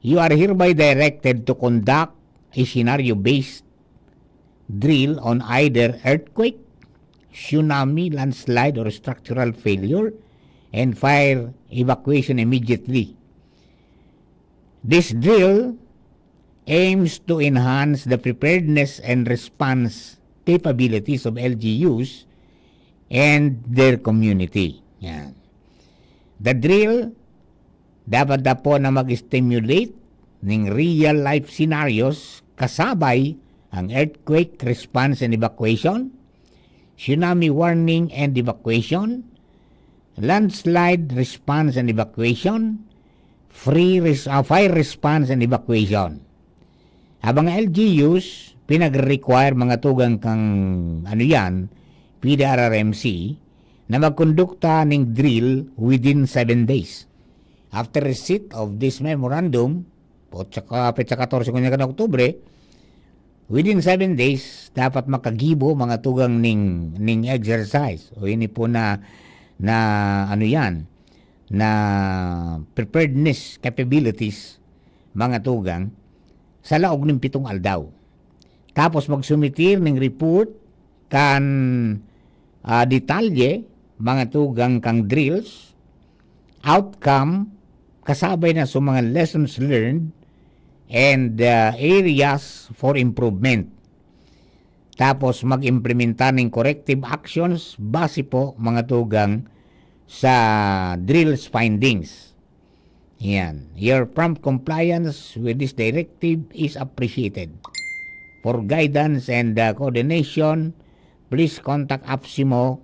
"You are hereby directed to conduct a scenario-based drill on either earthquake, tsunami, landslide, or structural failure, and fire evacuation immediately." This drill aims to enhance the preparedness and response capabilities of L G Us and their community. Yan. The drill dapat na po na mag-stimulate ning real-life scenarios kasabay ang earthquake response and evacuation, tsunami warning and evacuation, landslide response and evacuation, free res-, ah, fire response and evacuation. Habang L G Us, pinag-require, mga tugang, kang, ano yan, P D R R M C, na magkondukta ning drill within seven days. After receipt of this memorandum, petsa ka-, petsa katorse ko niya kan Oktubre, within seven days, dapat makagibo, mga tugang, ning, ning exercise. O ini po na, na, ano yan, na preparedness capabilities, mga tugang, sa laog ning pitong aldaw. Tapos magsumitir ning report kan, ah, detalye, mga tugang, kang drills, outcome, kasabay na sa mga lessons learned, and, ah, areas for improvement. Tapos mag-implementa ning corrective actions base po, mga tugang, sa drills findings. Yan. Your prompt compliance with this directive is appreciated. For guidance and, uh, coordination, please contact APSIMO.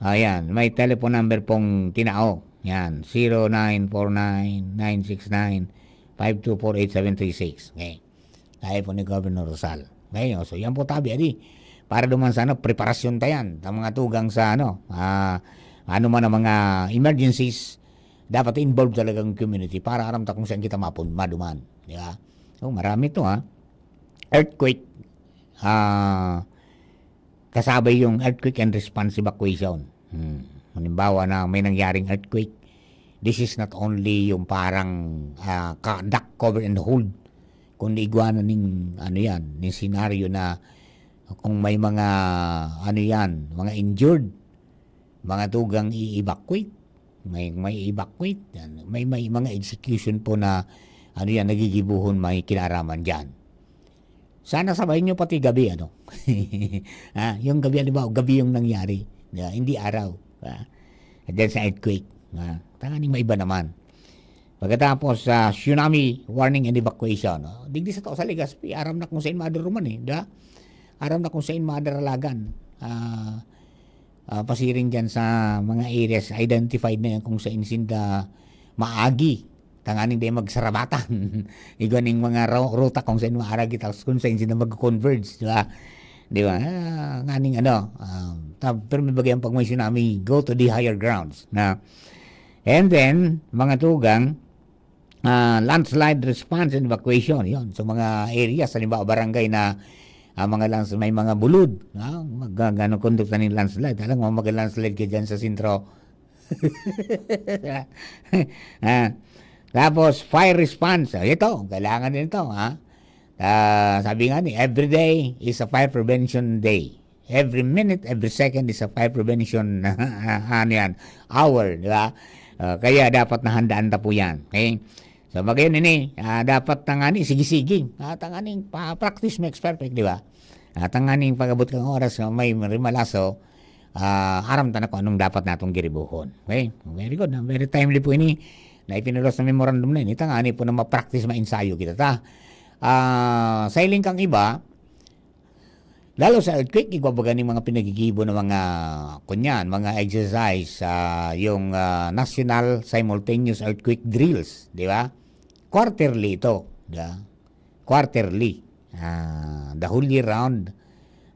Ayan, may telephone number pong tinao. Yan, zero nine four nine, nine six nine, five two four eight seven three six. Okay. Tayo po ni Governor Rosal. Okay, o, so yan po tabi, adi. Para duman sa, ano, preparasyon ta yan. Ang mga tugang sa, ano, ah, ano man ang mga emergencies, dapat involved talaga ang community para aram ta kung saan kita mapun-, maduman. Di ba? So, marami to, ha. Earthquake, ah, kasabay yung earthquake and response evacuation. Hmm. Halimbawa na may nangyaring earthquake, this is not only yung parang, ah, ka-, duck cover and hold, kundi igwa na ning, ano yan, ning senaryo na kung may mga, ano yan, mga injured, mga tugang i-evacuate. May, may evacuate yan. May, may mga execution po na, ano yan, nagigibuhon, may kinaraman dyan. Sana sabayan nyo pati gabi, ano? Ah, yung gabi, halimbawa, gabi yung nangyari. Di ba? Hindi araw. Ah, dyan sa earthquake. Ah, tanganing maiba naman. Pagkatapos, sa tsunami warning and evacuation. Oh, digdi sa tao sa Legazpi, aram na kung saan madaruluman eh. Di ba? Aram na kung saan madaralagan. Ah, ah, pasiring dyan sa mga areas, identified na yan kung saan sinda maagi. Tanganing di magsarabatan. Igwa ning mga ro-, ruta kung saan maaragi, tapos kung saan sinda mag-converge, di ba? Di ba? Ah, nganing ano, um, ta-, pero may bagay ang pag may tsunami, go to the higher grounds. Na, and then, mga tugang, ah, landslide response and evacuation, yon. So, mga areas, halimbawa, barangay na, Ang mga lands-, may mga bulod, ha? Mag-, ano, conduct na ning landslide. Alam mo, mag-landslide ka dyan sa sentro. Ah, tapos, fire response. Ah, ito, kailangan din ito, ha? Ah, sabi nga ni, "Every day is a fire prevention day. Every minute, every second is a fire prevention," ano yan, hour, di ba? Ah, kaya dapat nahandaan ta po yan. Okay? So, magayon ini, ah, dapat tangani, sige-sige. Ah, tangani, pa-practice makes perfect, di ba? Ah, tangani, pag-abot kang oras, ah, may rimalaso, ah, aram ta na kung anong dapat natong giribuhon. Okay? Very good. Ah, very timely po ini na ipinalos na memorandum na ini. Tangani po na ma-practice, ma-ensayo kita ta. Ah, sa hiling kang iba, lalo sa earthquake, igwa baga ning mga pinagigibo na mga, kunyan, mga exercise, ah, yung, ah, National Simultaneous Earthquake Drills, di ba? Quarterly ito, di ba? Quarterly. Ah, the whole year round,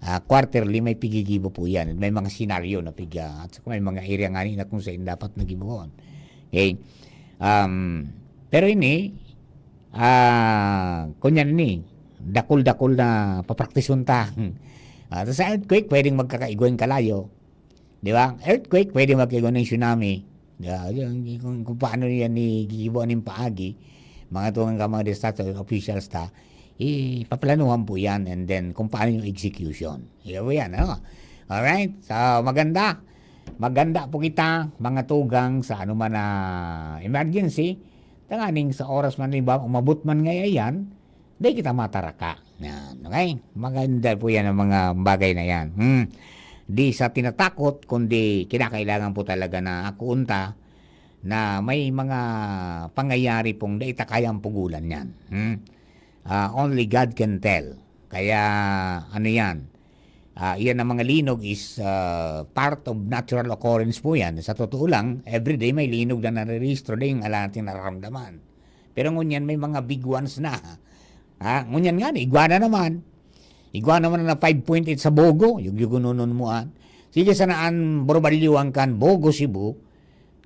ah, quarterly may pigigibo po yan. May mga senaryo na piga, at saka may mga area nga ni na kung saan dapat nagibuhon. Okay? Um, pero ini, ah, kunyan ni, dakul-dakul na papraktison ta. Ah, sa earthquake, pwedeng magkakaigwang kalayo. Di ba? Earthquake, pwede magkaigwa ng tsunami. Di ba? Yung, kung, kung paano yan ni gigibo ning paagi, mga tungang ka, mga disaster officials ta, ipaplanuhan po yan, and then kung paano yung execution. Yan po yan, ano? Alright? So, maganda. Maganda po kita, mga tugang, sa anuman na emergency. Tanganing sa oras man, halimbawa, umabot man ngayon yan, di kita mataraka. Yan, okay? Maganda po yan ang mga bagay na yan. Hmm. Di sa tinatakot, kundi kinakailangan po talaga na akuon ta na may mga pangyayari pong dai ta kayang pugulan yan. Hmm. Ah, only God can tell. Kaya, ano yan? Ah, iyan ang mga linog is, ah, part of natural occurrence po yan. Sa totoo lang, everyday may linog na narerehistro, dai nga ala natin nararamdaman. Pero ngunyan may mga big ones na. Ha? Ngunyan nga, igwa na naman. Igwa naman na five point eight sa Bogo, yugyugunonon mo an. Sige, sana an Borbalyuan kan Bogo, Cebu.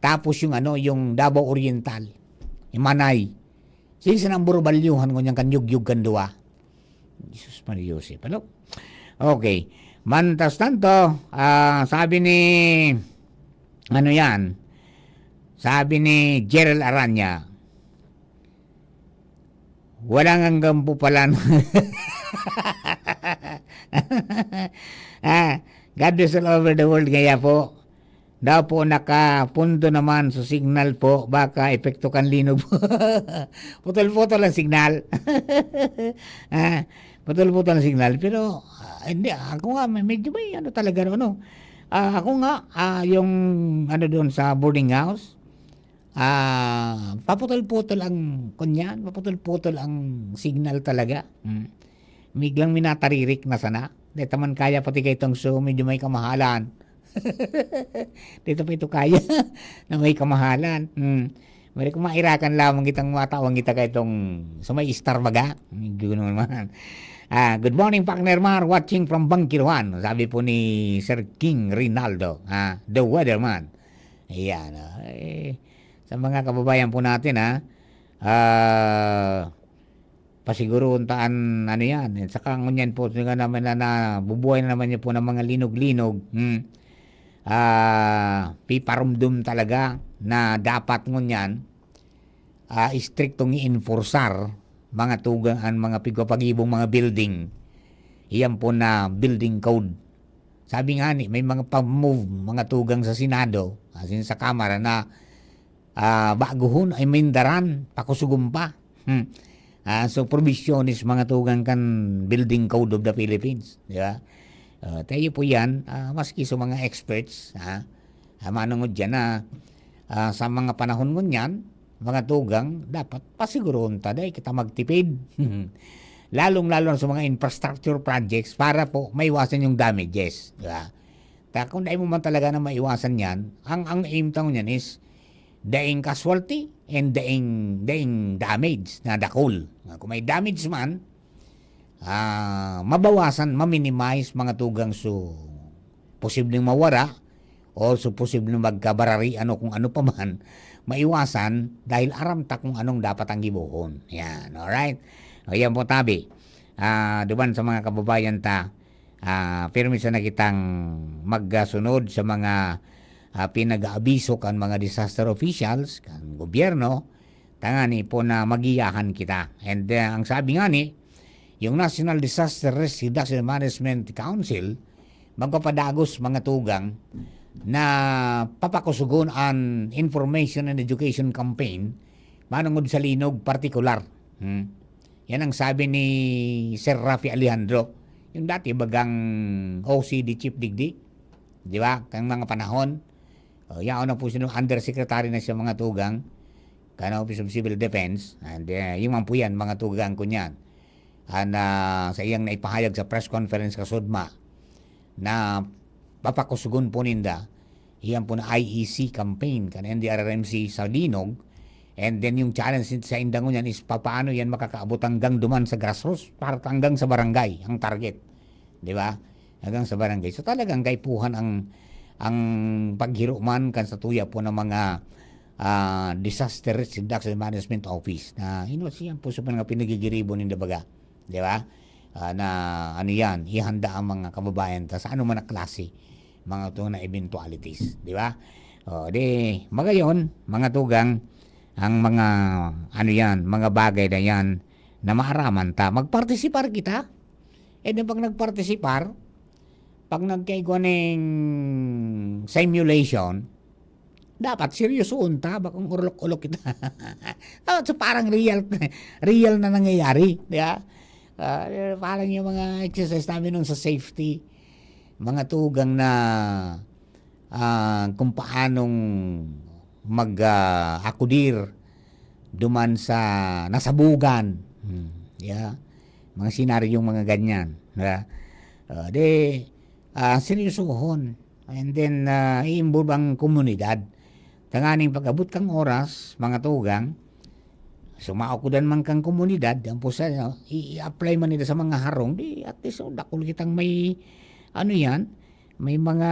Tapos yung ano, yung Davao Oriental, yung Manay. Sige, sana ang Borbalyuhan, ngunyan kan yugyug kan duwa. Jesus Maria Joseph, ano? Okay. Mantas tanto, ah, sabi ni, ano yan? Sabi ni Gerald Aranya, "Walang hanggan po pala." Ah, God bless all over the world, kaya po. Daw po nakapunto naman sa signal po, baka epekto kan linog po. Putol-putol ang signal. Ah, putol-putol ang signal. Pero, ah, hindi, ako nga, me-, medyo may ano talaga, ano. Ah, ako nga, ah, yung ano doon sa boarding house, ah, paputol-putol ang, kunyan, paputol-putol ang signal talaga. Hmm. Biglang minataririk na sana. Di ta man kaya pati kay itong so, medyo may kamahalan. Dito pa ito kaya na may kamahalan. Hmm. Mali kung mairakan lamang kitang matawan kita kay itong sa may Star baga. Hindi ko naman. Ah, "Good morning, partner Mar. Watching from Bangkiruan." Sabi po ni Sir King Rinaldo, ah, the weatherman. Ayan, ah, eh, sa mga kababayan po natin, ah, ah, pasiguroon ta an ano yan. At saka ngunyan po, nga naman na, nabubuhay na naman niya po ng mga linog-linog. Hmm. Ah, piparumdum talaga na dapat ngunyan, ah, istriktong i-enforcear mga tugang an mga pigpapagibong mga building. Iyan po na building code. Sabi nga ni, may mga pa-move, mga tugang sa Senado, as in sa Kamara, na, ah, baguhon ay mindaran, pakusugon pa. Hmm. Ah, so, provisiones, mga tugang kan Building Code of the Philippines, di ba? Ah, tayo po yan, ah, maski sa mga experts, ha? Ah, manungod dyan na, ah, sa mga panahon ngunyan, mga tugang, dapat pasiguroon ta, dai kita magtipid. Lalong-lalo na sa mga infrastructure projects para po maiwasan yung damages, di ba? Ta, kung dai mo man talaga na maiwasan yan, ang, ang aim ta ngunyan is daing casualty and daing, daing damage na dakul. Kung may damage man, ah, mabawasan, ma-minimize mga tugang so posibleng mawara or so posibleng magkabararian o kung ano pa man, maiwasan dahil aram ta kung anong dapat ang gibohon. Yan, alright? O, yan po, tabi. ah, duman sa mga kababayan ta, ah, pirmi sana kitang magsunod sa mga, ah, pinag-aabiso kan mga disaster officials, kan gobyerno, tangani po na magiyahan kita. And, ah, ang sabi nga ni, yung National Disaster Risk Reduction Management Council, magpapadagos mga tugang na papakusugon an information and education campaign manungod sa linog partikular. Hmm. Yan ang sabi ni Sir Rafi Alejandro, yung dati bagang O C D chief digdi, di ba? Kang mga panahon, oh, yaon na po sino, undersecretary na siya mga tugang, kan Office of Civil Defense, and uh, yung man po yan, mga tugang ko niyan. And uh, sa iyang naipahayag sa press conference kasudma, na papakusugon po ninda, iyan po na I E C campaign kan N D R R M C sa linog. And then yung challenge sa indang ngunyan is papaano yan makakaabot hanggang duman sa grassroots, para hanggang sa barangay ang target. Di ba? Hanggang sa barangay. So talagang kaipuhan ang ang paghiro man kan sa tuya po ng mga ah, Disaster Risk Reduction Management Office na ino siya po sa mga pinagigiribo ninda baga. Di ba? Ah, na ano yan, ihanda ang mga kababayan ta sa anuman na klase, mga ito na eventualities, di ba? O, di, magayon, mga tugang, ang mga, ano yan, mga bagay na yan na maaraman ta. Magpartisipar kita. E di pag nagpartisipar, pag nagkaigwa ning simulation, dapat seryosoon ta, bakong urlok-ulok kita. Dapat sa parang real, real na nangyayari, di ba? Ah, parang yung mga exercise namin nun sa safety, mga tugang na, ah, kung paanong mag, ah, akudir duman sa nasabugan. Hmm, yeah. Mga senaryong mga ganyan, di ba? Ah, di, ah, seryosohon. And then, ah, i-involve ang komunidad. Tanganing pag-abot kang oras, mga tugang, sumaukodan man kang komunidad, ang pusa, no, i-, i-apply man nila sa mga harong, di at least, oh, dakul kitang may, ano yan, may mga,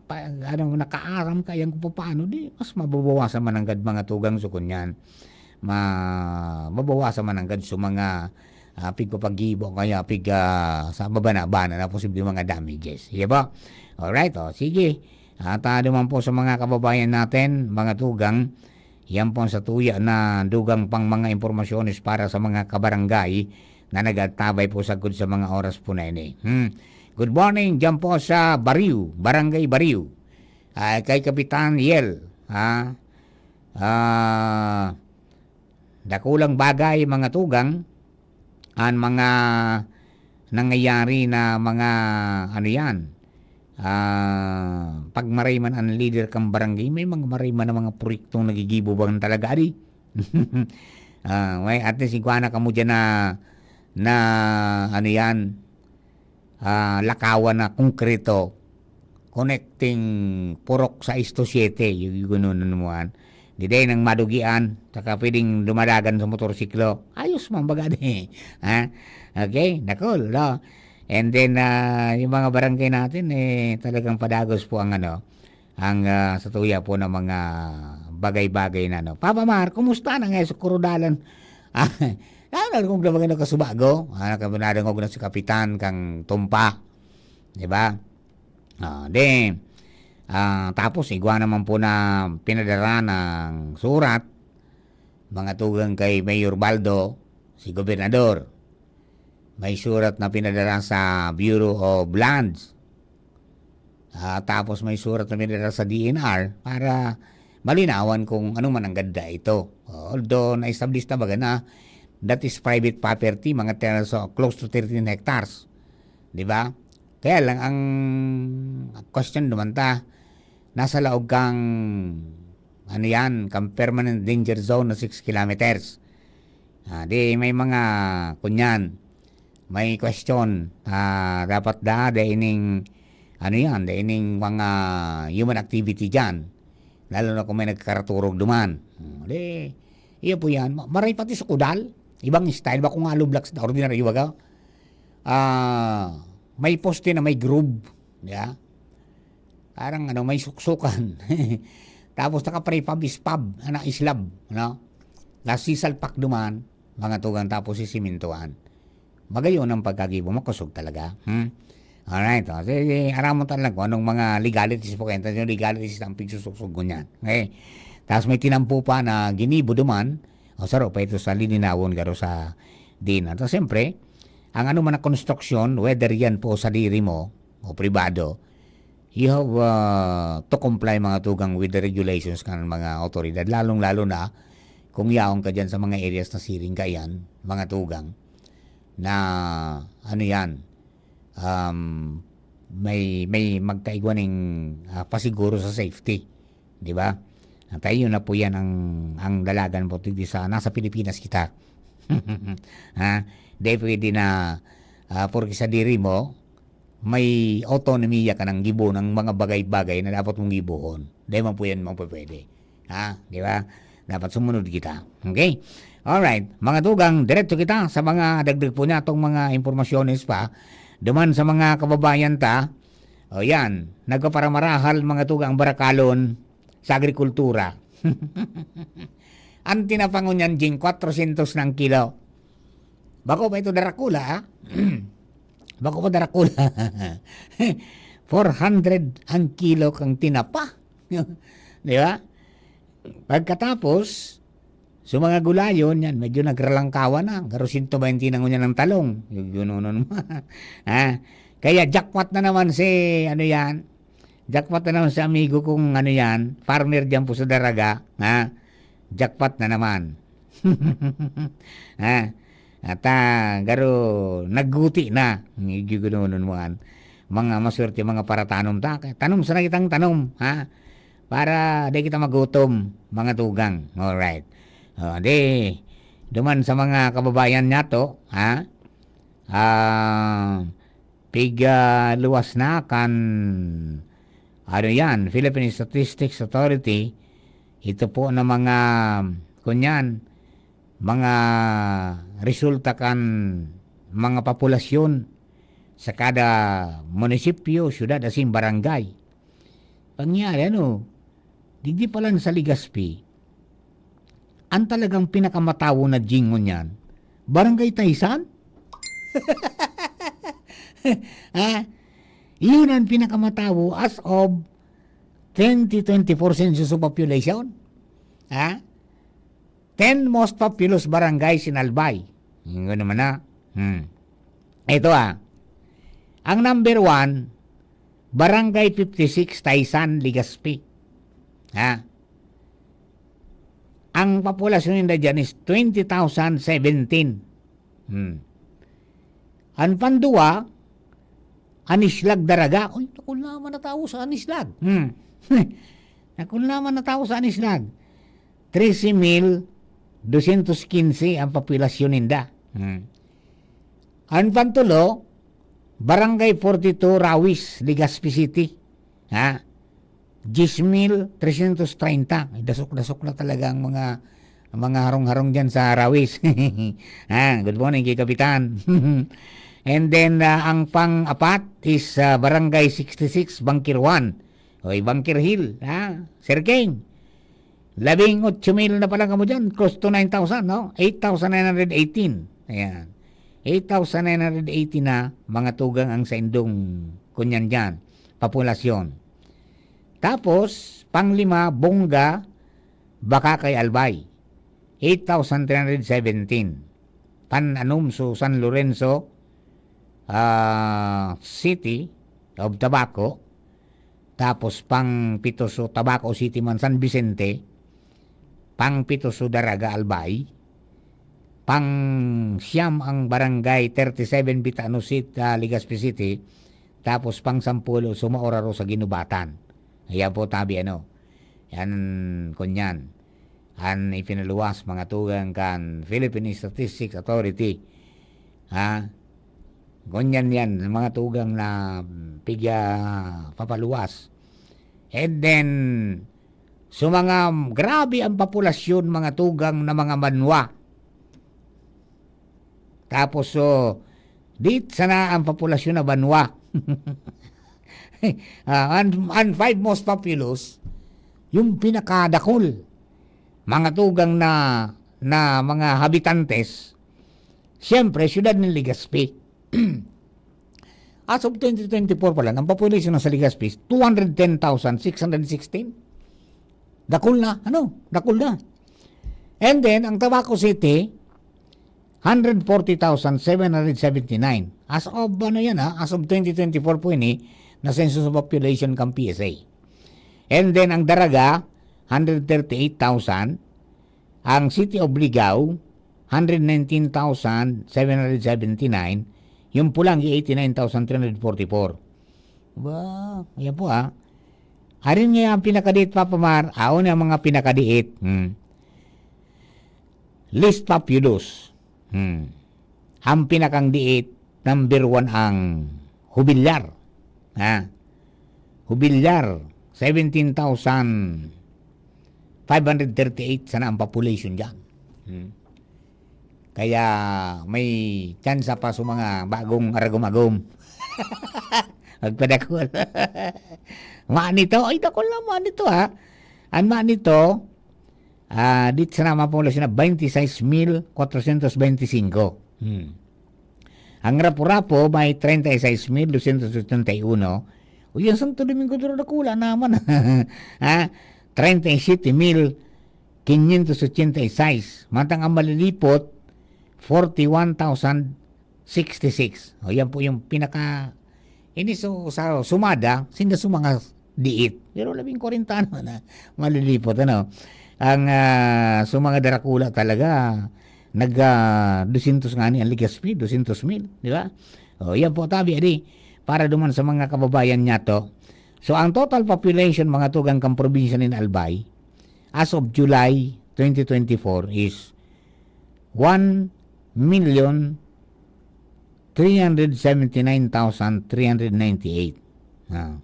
pa, ano, nakaaram kayang kung paano, di mas mababawasan man nanggad mga tugang sa kunyan. Ma-, mabawasan man nanggad sa mga, ah, pigpapagibo, kaya pig, ah, sa mabana-bana na posible mga damages. Iya ba? Alright, oh, sige. At, ah, duman po sa mga kababayan natin, mga tugang, yan po ang sa tuya na dugang pang mga impormasyones para sa mga kabarangay na nag-aantabay po sagkod sa mga oras po na ini. Hmm. Good morning, dyan po sa Bariw, Barangay Bariw. Ah, kay Kapitan Yel, ha? Ah, dakulang bagay, mga tugang, an mga nangyayari na mga, ano yan, ah, pag maray man ang leader kan barangay, may mga maray man na mga proyektong nagigibo ba talaga, adi? Ah, may, at least, igwa na kamo dyan na, na, ano yan, ah, lakawan na konkreto, connecting Purok sais to siyete, yung, yung ganun, ano mo, an. Di day nang madugian, saka pwedeng dumadagan sa motorsiklo. Ayos man, baga di. Ha? Okay? Dakul, no? And then, ah, yung mga barangay natin, eh, talagang padagos po ang, ano, ang, ah, sa tuya po ng mga bagay-bagay na, ano. Papa Mar, kumusta na nga sa Kurudalan? Ah, ano, kung na mga nakasubago? Ah, nakadangog na si Kapitan kang Tumpa. Di ba? Ah, di, ah, tapos igwa naman po na pinadara ng surat, mga tugang kay Mayor Baldo, si Gobernador. May surat na pinadara sa Bureau of Lands. Ah, tapos may surat na pinadara sa D N R para malinawan kung ano man ang ganda ito. Although na-establish na baga na that is private property, mga ten, so close to thirteen hectares. Di ba? Kaya lang, ang question naman ta, nasa laog kang, ano yan, kang permanent danger zone na six kilometers. Ah, di may mga, kunyan, may question, ah, dapat da, da ining, ano yan, da ining mga human activity dyan. Lalo na kung may nagkaraturog duman. Hmm, di, iyo po yan. Ma-, maray pati sa kudal. Ibang style ba kung hollow blocks na ordinary baga? Ah, may poste na may groove. Yeah? Parang ano, may suksukan. Tapos naka-prefab, spab, ana, slab, no? Tapos sisalpak duman, mga tugang, tapos sisimintuhan. Magayon ang pagkagibo, makosog talaga. Hmm? Alright, oh. Sige, aramon ta lang kung anong mga legalities po kayo. Yung legalities na ang pigsusuksog ko niyan. Okay? Tapos may tinampo pa na ginibo duman, o saro pa ito sa lininawon garo sa dina. Tapos siyempre, ang ano man na konstruksyon, whether yan po sa diri mo o pribado, you have uh, to comply mga tugang with the regulations kan mga otoridad. Lalong-lalo na kung yaon ka dyan sa mga areas na siring ka yan, mga tugang, na ano yan, um, may, may magkaigwa ning ah, pasiguro sa safety. Di ba? At ayun na po yan ang, ang dalagan po digdi sa nasa Pilipinas kita. Ha? Di pwede na ah, porke sa diri mo, may autonomiya ka ng gibo ng mga bagay-bagay na dapat mong gibohon. Di man po yan mapapwede. Ha? Di ba? Dapat sumunod kita. Okay? Alright. Mga tugang, diretso kita sa mga dagdag po niya itong mga impormasyones pa. Duman sa mga kababayan ta, o yan, nagpaparamarahal mga tugang barakalon sa agrikultura. Ang tinapang ngunyan, Jing, kwatrosyentos na ang kilo. Bako pa ito darakula, ha? Bako pa darakula. Four hundred ang kilo kang tinapa. Di ba? Pagkatapos, sa mga gulayon, yan, medyo nagralangkawan na. Garo sento baynte na ngunyan ang talong. Yung gunonon mo. Ha? Kaya jackpot na naman si, ano yan, jackpot na naman si amigo kong, ano yan, farmer dyan po sa Daraga. Ha? Jackpot na naman. Ha? At ah, garo, nagguti na. Yung gunonon mo, an. Mga maswerte, mga paratanom ta. Tanom sana kitang tanom. Ha? Para di kita magutom, mga tugang. Alright. O, di, duman sa mga kababayan nato, ha? Ah, pig ah, luwas na kan, ano yan, Philippine Statistics Authority. Ito po na mga, kunyan, mga resulta kan mga populasyon sa kada munisipyo, syudad, asin barangay. Pangyari, ano, digdi pa lang sa Legazpi, ang talagang pinakamatawo na Jing ngunyan, Barangay Taysan. Ha? Iyon ang pinakamatawo as of twenty twenty-four census of population. Ha? Ten most populous barangays in Albay. Yung naman na. Hmm. Ito ah. Ang number one, Barangay fifty-six, Taysan, Legazpi. Ha? Ang populasyon ninda dyan is twenty thousand seventeen. Hmm. Ang panduwa, Anislag, Daraga. Uy, nakulnaman na tawo sa Anislag. Hmm. Nakulnaman na tawo sa Anislag. Trese mil dosyentos kinse ang populasyon ninda. Hmm. Ang pantulo, Barangay forty-two, Rawis, Legazpi City. Ha? Diyes mil tresyentos treinta. Ay, dasok-dasok na talaga ang mga, mga harong-harong dyan sa Rawis. Ha? Good morning kay Kapitan. And then, ah, ang pang-apat is ah, Barangay sixty-six, Bangkir one. Oy, Bangkir Hill. Ha? Sir King. Labing otso mil na pala kamo dyan. Close to nine thousand, no? Eight thousand nine hundred eighteen. Ayan. Eight thousand nine hundred eighteen na mga tugang ang saindong kunyan dyan. Populasyon. Tapos, panglima, Bongga, Bacacay, Albay. Eight thousand three hundred seventeen. Pan-anom, so San Lorenzo ah, City of Tabaco. Tapos pang pito, so Tabaco City man, San Vicente. Pang pito, so Daraga, Albay. Pang siyam ang Barangay thirty-seven, Bitano City, ah, Legazpi City. Tapos pang sampulo, so Mauraro sa Ginubatan. Ayan po, tabi, ano. Yan, kunyan. An ipinaluwas, mga tugang, kan Philippine Statistics Authority. Ha? Kunyan yan, mga tugang na pigya papaluwas. And then, so mga grabe ang populasyon, mga tugang na mga banwa. Tapos, so, di sana ang populasyon na banwa. Ah, ang, ang five most populous, yung pinakadakol, mga tugang na, na mga habitantes, Siyempre, siyudad ng Legazpi. As of twenty twenty-four pa lang, ang population ng sa Legazpi is two hundred ten thousand six hundred sixteen. Dakul na, ano? Dakul na. And then, ang Tabaco City, hundred forty thousand seven hundred seventy-nine. As of, ano yan ha? As of twenty twenty-four po ini, na census population kan P S A. And then, ang Daraga, hundred thirty-eight thousand. Ang City of Ligao, hundred nineteen thousand seven hundred seventy-nine. Yung Pulangi, eighty-nine thousand three hundred forty-four. Ba, yan po ha. Arin nga ang pinakadiit, Papa Mar, aon ang mga pinakadiit. Hmm. Least populous. Hmm. Ang pinakang diit, number one ang Hubilyar. Ha? Hubilyar, seventeen thousand five hundred thirty-eight sana ang population diyan. Hmm. Kaya may tsansa pa sa mga bagong aragom-agom. Magpadakol. Manito, ay, dakol na Manito, ha? Ang Manito, ah, dit sana ang populasyon na twenty-six mil quatrocientos veinticinco. Hmm. Ang Rapu-Rapu may treinta y seis mil doscientos ochenta y uno. O, yan, Santo Domingo, duro dakula naman. Ha? Treinta y siete mil quinientos ochenta y seis. Mantang ang Malilipot, forty-one thousand sixty-six. O, yan po yung pinaka, ini su-, sa sumada, sinda su mga diit. Pero labing kwarenta naman na Malilipot, ano? Ang, ah, su mga darakula talaga, nag, ah, dosyentos ngani ang Legazpi, dosyentos mil, di ba? O, yan po, tabi, adi, para duman sa mga kababayan niya to. So, ang total population, mga tugang kan probinsya nin Albay, as of July twenty twenty-four is one million three hundred seventy-nine thousand three hundred ninety-eight. Ah.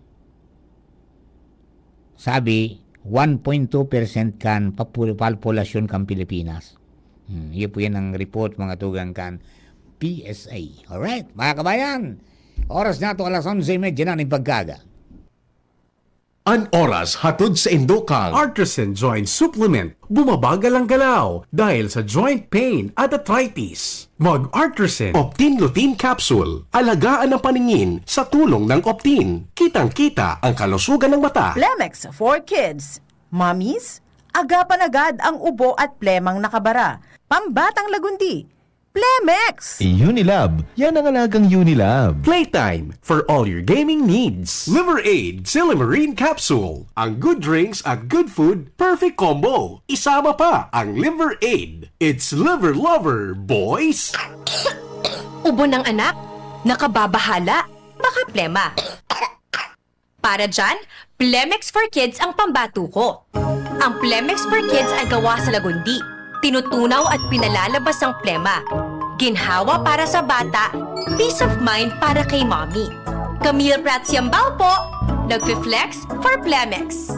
Sabi, one point two percent kan papu-, populasyon kan Pilipinas. Hmm, iyo po yan ang report, mga tugang kan P S A. Alright, mga kabayan, oras na to, alas onse y media na nin pagkaga. An oras hatod sa indo kan Artisan Joint Supplement. Bumabagal ang galaw dahil sa joint pain at arthritis. Mag-Artisan Optin Lutein Capsule. Alagaan ang paningin sa tulong ng Optin. Kitang-kita ang kalusugan ng mata. Plemex for Kids. Mommies, agapan agad ang ubo at plemang nakabara. Pambatang lagundi. Plemex! Unilab, yan ang alagang Unilab. Playtime for all your gaming needs. Liver Aid Silimarine Capsule. Ang good drinks at good food, perfect combo. Isama pa ang Liver Aid. It's Liver Lover, boys! Ubo ng anak, nakababahala, baka plema. Para dyan, Plemex for Kids ang pambato ko. Ang Plemex for Kids ay gawa sa lagundi. Tinutunaw at pinalalabas ang plema. Ginhawa para sa bata, peace of mind para kay mommy. Camille Prats Yambao po, nagfi-flex for Plemex.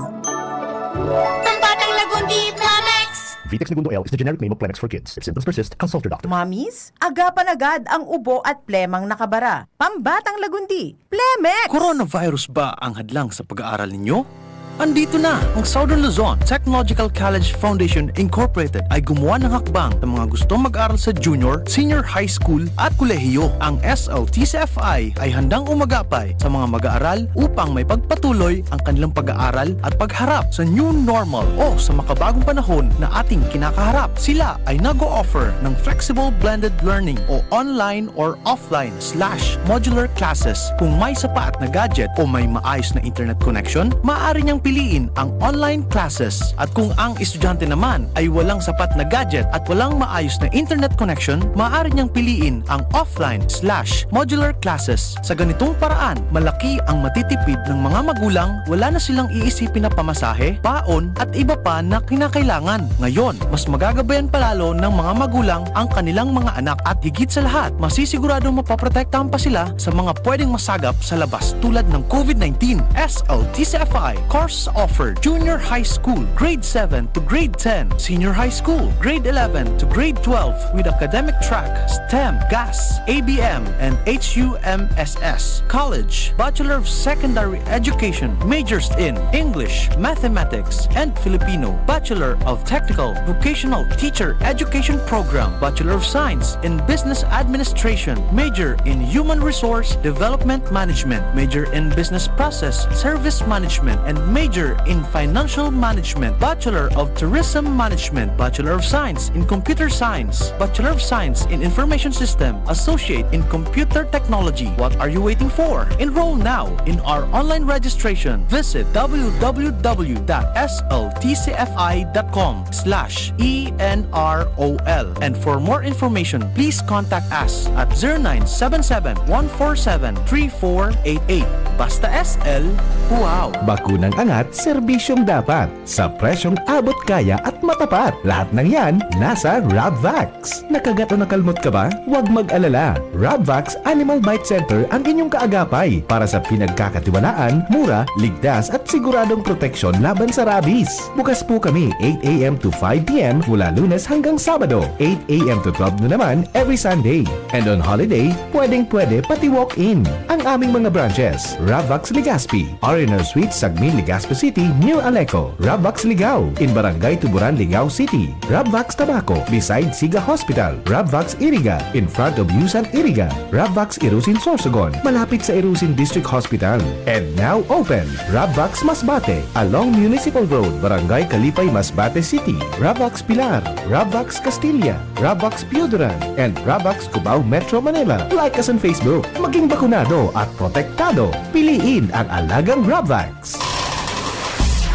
Pambatang lagundi, Plemex! Vitex Negundo L is the generic name of Plemex for Kids. If symptoms persist, consult your doctor. Mommies, agapan agad ang ubo at plemang nakabara. Pambatang lagundi, Plemex! Coronavirus ba ang hadlang sa pag-aaral ninyo? Andito na ang Southern Luzon Technological College Foundation Incorporated ay gumawa ng hakbang sa mga gustong mag-aral sa junior, senior high school at kolehiyo. Ang S L T C F I ay handang umagapay sa mga mag-aaral upang maipagpatuloy ang kanilang pag-aaral at pagharap sa new normal o sa makabagong panahon na ating kinakaharap. Sila ay nag-o-offer ng flexible blended learning o online or offline slash modular classes. Kung may sapat na gadget o may maayos na internet connection, maaari niyang piliin ang online classes. At kung ang estudyante naman ay walang sapat na gadget at walang maayos na internet connection, maaari niyang piliin ang offline slash modular classes. Sa ganitong paraan, malaki ang matitipid ng mga magulang, wala na silang iisipin na pamasahe, baon, at iba pa na kinakailangan. Ngayon, mas magagabayan pa lalo ng mga magulang ang kanilang mga anak at higit sa lahat, masisiguradong mapoprotektahan pa sila sa mga pwedeng masagap sa labas tulad ng COVID nineteen. S L T C F I, Core Offer junior high school, grade seven to grade ten, senior high school, grade eleven to grade twelve, with academic track, STEM, GAS, A B M, and H U M S S. College, Bachelor of Secondary Education, majors in English, Mathematics, and Filipino, Bachelor of Technical Vocational Teacher Education Program, Bachelor of Science in Business Administration, major in Human Resource Development Management, major in Business Process Service Management, and major in Financial Management, Bachelor of Tourism Management, Bachelor of Science in Computer Science, Bachelor of Science in Information System, Associate in Computer Technology. What are you waiting for? Enroll now in our online registration. Visit w w w dot s l t c f i dot com slash e n r o l. And for more information, please contact us at zero nine seven seven, one four seven, three four eight eight. Basta S L, wow! Bakunang angat, serbisyong dapat. Sa presyong abot kaya at matapat. Lahat ng yan, nasa Rabvax. Nakagat o nakalmot ka ba? Huwag mag-alala. Rabvax Animal Bite Center ang inyong kaagapay para sa pinagkakatiwalaan, mura, ligtas at siguradong proteksyon laban sa rabies. Bukas po kami eight a m to five p m mula Lunes hanggang Sabado, eight a m to twelve noon naman every Sunday. And on holiday, pwedeng-pwede pati walk-in. Ang aming mga branches, Rabvax Legazpi, R and R Suites, Sagmin, Legazpi City, near Aleco. Rabvax Ligao, in Barangay Tuburan, Ligao City. Rabvax Tabaco, beside Siga Hospital. Rabvax Iriga, in front of Yusan Iriga. Rabvax Irusin Sorsogon, malapit sa Irusin District Hospital. And now open, Rabvax Masbate, along Municipal Road, Barangay Kalipay, Masbate City. Rabvax Pilar, Rabvax Castilla, Rabvax Pioduran, and Rabvax Cubao, Metro Manila. Like us on Facebook. Maging bakunado at protektado. Piliin ang alagang Rabvax.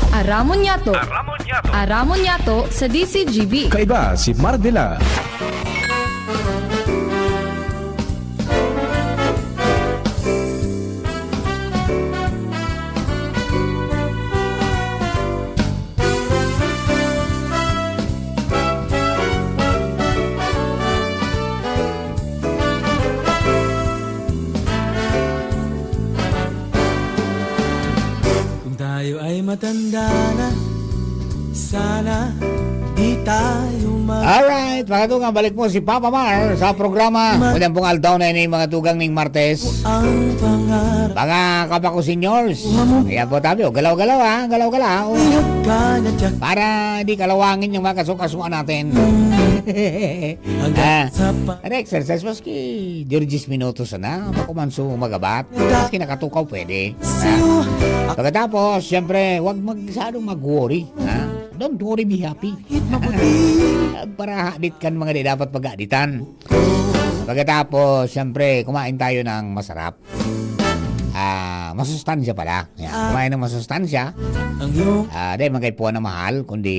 Aramon niyato. Aramon niyato. Aramon niyato sa D C G B. Kaiba si Mardela. Kung tayo ay matanda na, sana di tayo mag- Alright, mga tugang, balik po si Papa Mar sa programa. Ma- Ngunyan pong aldaw na ini, mga tugang, ning Martes. Ang pangarap. Mga kapako seniors. Buha mo. Ayan po tabi, oh. Galaw-galaw, ha? Galaw-galaw. Ihag ka na tiyak. Para di kalawangin yung mga kasukasuan natin. Hanggang Ah, sa pa- Ano, exercise, maski diyes minutos sana, bako man so magabat. Maski nakatukaw, pwede. Sa'yo. Ah, pagkatapos, siyempre, wag masyadong mag-worry, ha? Don't worry, be happy. Kahit maputi. Para hadit kan mga di dapat paghaditan. Pagkatapos, siyempre, kumain tayo ng masarap. Ah, masustansya pala. Yan. Ah. Kumain ng masustansya. Ang iyong Ah, dahil magkaipuan na mahal, kundi,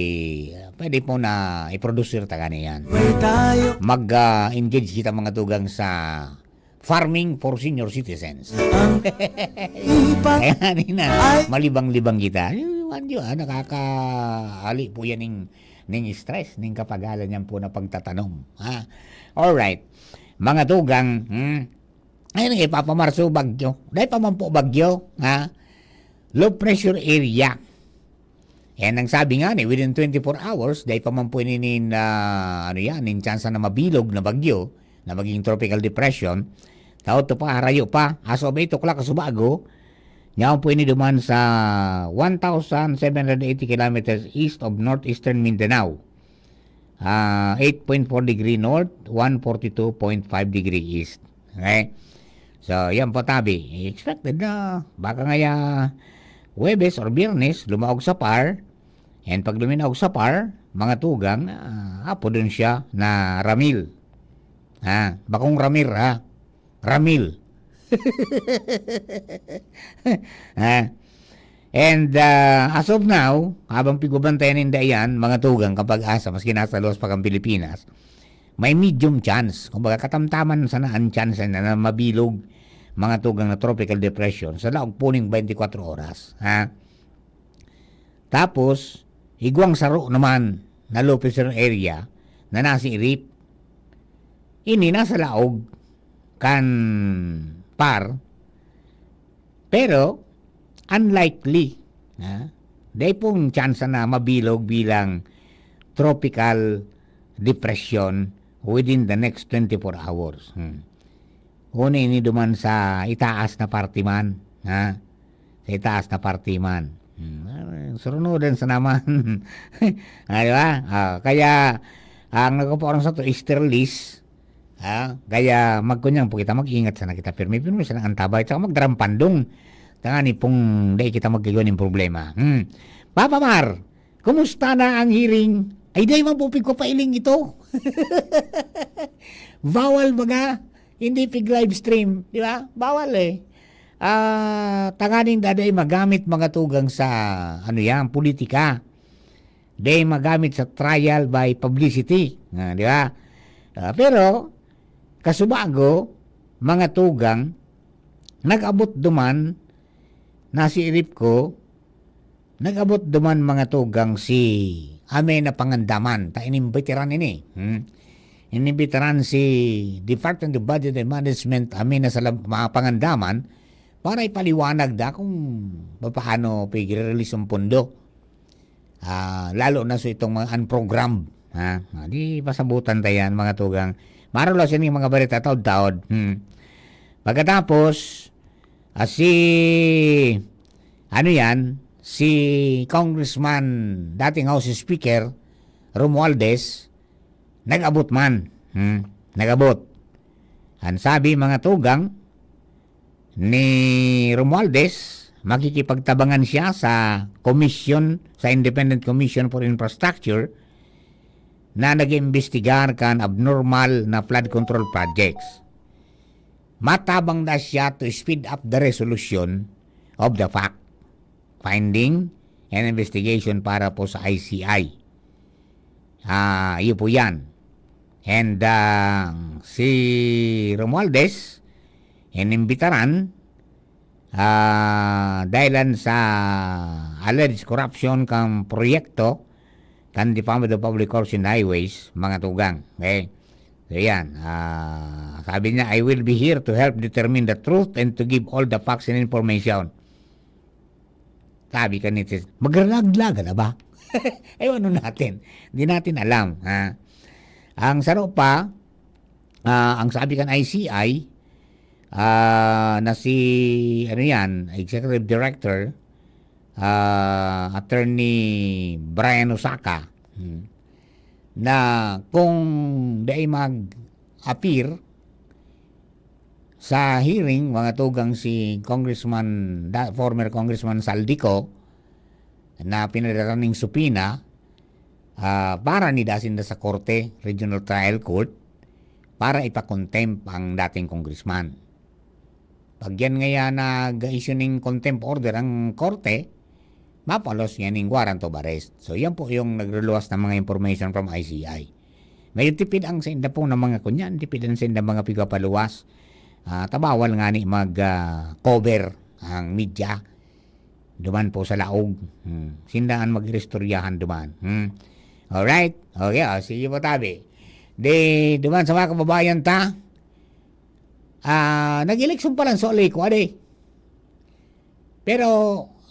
ah, pwede po na i-produce ta gani yan. Pwede tayo. Mag, ah, engage kita, mga tugang, sa farming for senior citizens. Ang ipa- Kaya kanina, Ay. malibang-libang kita. Ay, man yun, ah, nakakahali po yan ning, ning stress, ning kapagalan niyan po na pagtatanom. Ha? Alright. Mga tugang, hmm? Ayun, eh, Papa Mar, so bagyo. Dahil pa man po bagyo, ha? Low pressure area. Yan ang sabi nga ni, within twenty-four hours, dahil pa man po ini nin, ah, ano yan, nin tsansa na mabilog na bagyo, na maging tropical depression, taot pa, harayo pa, as of eight o'clock kasubago, yaon po ini duman sa one thousand seven hundred eighty kilometers east of northeastern Mindanao. Ah, eight point four degree north, one forty-two point five degree east. Okay? So, yan po, tabi. Expected na baka ngaya Huwebes or Biyernes, lumaog sa par. And pag luminaog sa par, mga tugang, ah, apo dun siya na ramil. Ha? Bakong ramir, ha? Ramil. Ha? And, ah, as of now, habang pigbabantayan ninda iyan, mga tugang kan Pag-asa, maski nasa luwas pa kan Pilipinas, may medium chance. Kumbaga, katamtaman sana ang chance na, na mabilog, mga tugang, na tropical depression sa laog po ning twenty-four oras. Ha? Tapos, igwang saro naman na low pressure area na nasa irip. Ini nasa laog kan par, pero unlikely, ha? Dai pong tsansa na mabilog bilang tropical depression within the next twenty-four hours. Hmm. Huni ini duman sa itaas na parte man, ha? Sa itaas na parte man. Hmm, ah, surunodan sa naman. Ah, di ba? Ah, kaya, ang nagpapaorang sa to, easterlies, ha? Kaya magkunyang po kita, mag-ingat sana kita, pirmi-pirmi sana ang tabay, tsaka magdarampandong. Tangani pong dai kita magkigwa nin problema. Hmm. Papa Mar, kumusta na ang hearing? Ay, dai man po pigpapailing ito. Bawal baga, hindi pig live stream, di ba? Bawal eh. Ah, tanganing daday magamit mga tugang sa, ano yan, politika. Dai magamit sa trial by publicity. Ah, di ba? Ah, pero, kasubago, mga tugang, nag-abot duman, nasiirip ko, nag-abot duman mga tugang si Amena Pangandaman, ta inimbitaran ini. Hmm? Inimbitaran si Department of Budget and Management, Amena sa mga Pangandaman, para ipaliwanag da kung paano pig-release ang pondo. Ah, lalo na so itong mga unprogrammed, ha? Ah, di pasabutan ta yan, mga tugang. Marulos yan yung mga barita, taod-taod. Hmm. Pagkatapos, ah, si, ano yan, si Congressman, dating House Speaker, Romualdez, nag-abot man. Hmm, nag-abot. Ang sabi, mga tugang, ni Romualdez, makikipagtabangan siya sa commission, sa Independent Commission for Infrastructure na nag-iimbestigar kan abnormal na flood control projects. Matabang na siya to speed up the resolution of the fact finding and investigation para po sa I C I. Ah, iyo po yan. And, ah, si Romualdez, inimbitaran, ah, dahilan sa alleged corruption kan proyekto kan Department of Public Works and Highways, mga tugang. Okay? So, yan. Ah, sabi niya, "I will be here to help determine the truth and to give all the facts and information." Sabi ka ni Tis-, maglaglaga na ba? Ewan nun natin. Hindi natin alam, ha? Ang saro pa, ah, ang sabi kan I C I, ah, na si, ano yan, Executive Director, ah, Attorney Brian Osaka, hmm, na kung dai mag-appear sa hearing, mga tugang, si Congressman, da-, former Congressman Saldico, na pinadara ning subpoena, ah, para ni dasin na sa korte, Regional Trial Court, para ipa-contempt ang dating congressman. Pag yan ngaya nag-issue ning contempt order ang korte, mapalos yan ning warrant of arrest. So, yan po yung nagluluwas ng mga information from I C I. Medyo tipid ang sa inda pong ng mga kunyan, tipid ang sa inda mga pigapaluwas. Ah, tabawal nga ni mag, ah, cover ang media. Duman po sa laog. Hmm. Sindaan mag-iristoryahan duman. Hmm. Alright? Okay, oh, sige po tabi. Di, duman sa mga kababayan ta, ah, nag-eleksyon pa lang sa Oliko, ade. Pero,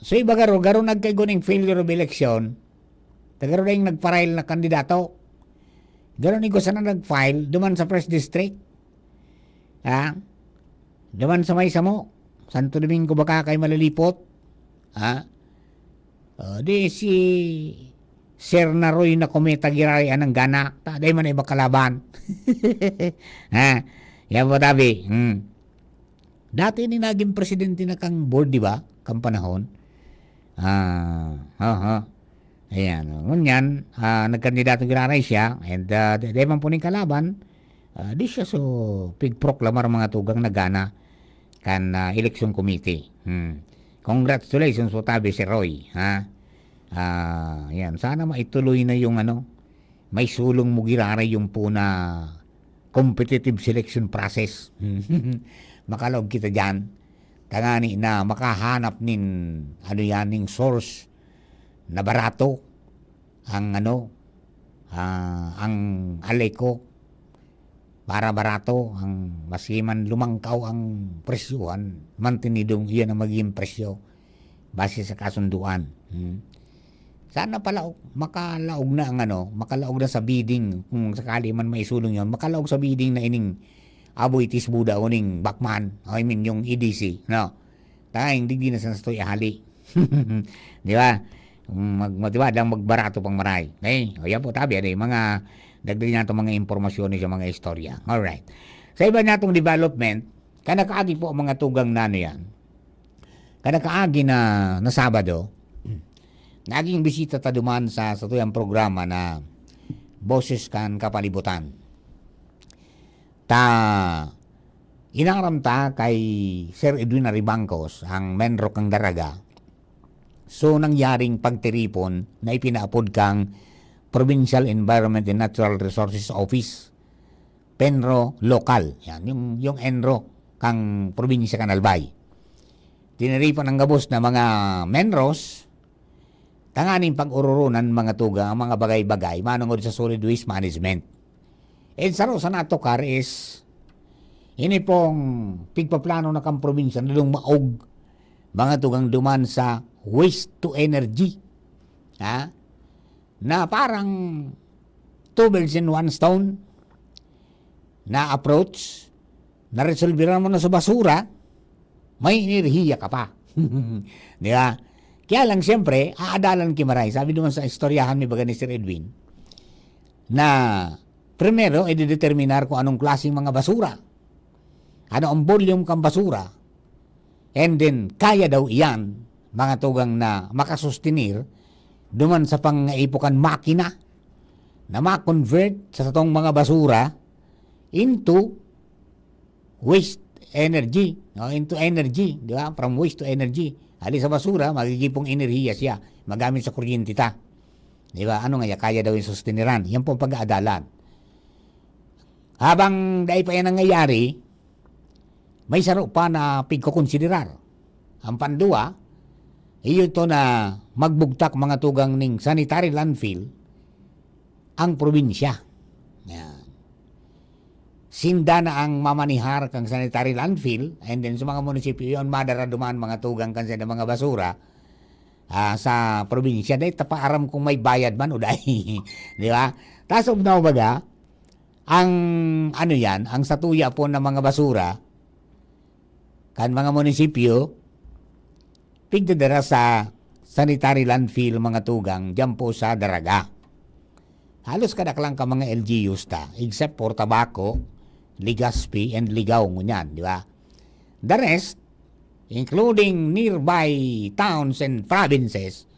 sa iba garo, garo nagkaigo ning failure of election, ta garo na yung nagparail na kandidato. Garo ni sana nag-file, duman sa First District. Ha? Duman sa may samo, Santo Domingo baka kay malalipot. Ha? O, di si Sir Naroy na kometa giraray anang gana. Ta, dai man iba kalaban. Ha? Yan po, tabi. Hmm. Dati ni naging presidente na kang board, di ba? Kang panahon. Ah, aha. Ayan, oh. Ngunyan, ah, nagkandidato giraray siya, and, ah, di, di man po ning kalaban, ah, di siya so pigproklamar mga tugang na gana kan, ah, election committee. Hmm. Congratulations po tabi si Roy, ha? Ah, yan. Sana maituloy na yung ano, may sulong mo giraray yung po na competitive selection process. Makalaog kita diyan. Tangani na makahanap nin, ano yan, ning source na barato ang, ano, ah, ang Aleco para barato ang, maski man lumangkaw ang presyohan, mantinidong iyan ang magiging presyo base sa kasunduan. Hmm. Sana pala makalaog na ang ano, makalaog na sa bidding, kung sakali man maisulong yon, makalaog sa bidding na ining Aboitiz Buda o ning Bacman, I mean, yung E D C, no? Tanging digdi na sa satoy ahali. Di ba? Mag, mag, di ba? Dang magbarato pang maray. Okay? O yan po, tabi, ano yung mga dagdag natin mga impormasyon sa mga istorya. Alright. Sa iba natong development, kanakaagi po ang mga tugang na ano yan. Kanakaagi na, na Sabado, naging bisita ta duman sa satuyang programa na Boses kan Kapalibutan. Ta, inaram ta kay Sir Edwin Aribangcos, ang menro kan Daraga. So, nangyaring pagtiripon na ipinaapod kang Provincial Environment and Natural Resources Office, PENRO Local. Yan, yung, yung ENRO kang probinsya kan Albay. Tiniripon ang gabos na mga menros, tanganing pag-ororonan mga tugang ang mga bagay-bagay manongod sa solid waste management. And saro sa natukar is, ini pong pigpaplano na kang probinsya na dong maog, mga tugang duman sa waste to energy. Ha? Na parang two birds in one stone na approach, naresolbiran mo na sa basura, may enerhiya ka pa. Di ba? Kaya lang, siyempre, aadalan ki maray. Sabi naman sa istoryahan mi baga ni Sir Edwin, na primero, i-determinar kung anong klaseng mga basura. Ano ang volume kang basura? And then, kaya daw iyan, mga tugang na makasustenir, duman sa pangaipo kan makina na ma-convert sa satong mga basura into waste energy, no? Into energy, di ba? From waste to energy. Hali sa basura, magiging pong enerhiya siya. Magamit sa kuryente ta. Di ba? Ano nga, kaya daw yung susteniran. Yan po ang pag-aadalan. Habang dai pa yan nangyayari, may saro pa na pigkokonsiderar. Ang pandua, iyo to na magbugtak mga tugang ning sanitary landfill ang probinsya. Yan. Sinda na ang mamanihar kang sanitary landfill, and then sa mga munisipyo yon, madara duman mga tugang kan sa mga basura, ah, sa probinsya. Dai ta pa aram kung may bayad man o dai. Di ba? Taas of now baga, ang ano yan, ang satuya po ng mga basura, kan mga munisipyo, pigdadara sa sanitary landfill, mga tugang, dyan po sa Daraga. Halos kadaklan ka mga L G Us ta, except for Tabaco, Legazpi, and Ligao, ngunyan, di ba? The rest, including nearby towns and provinces,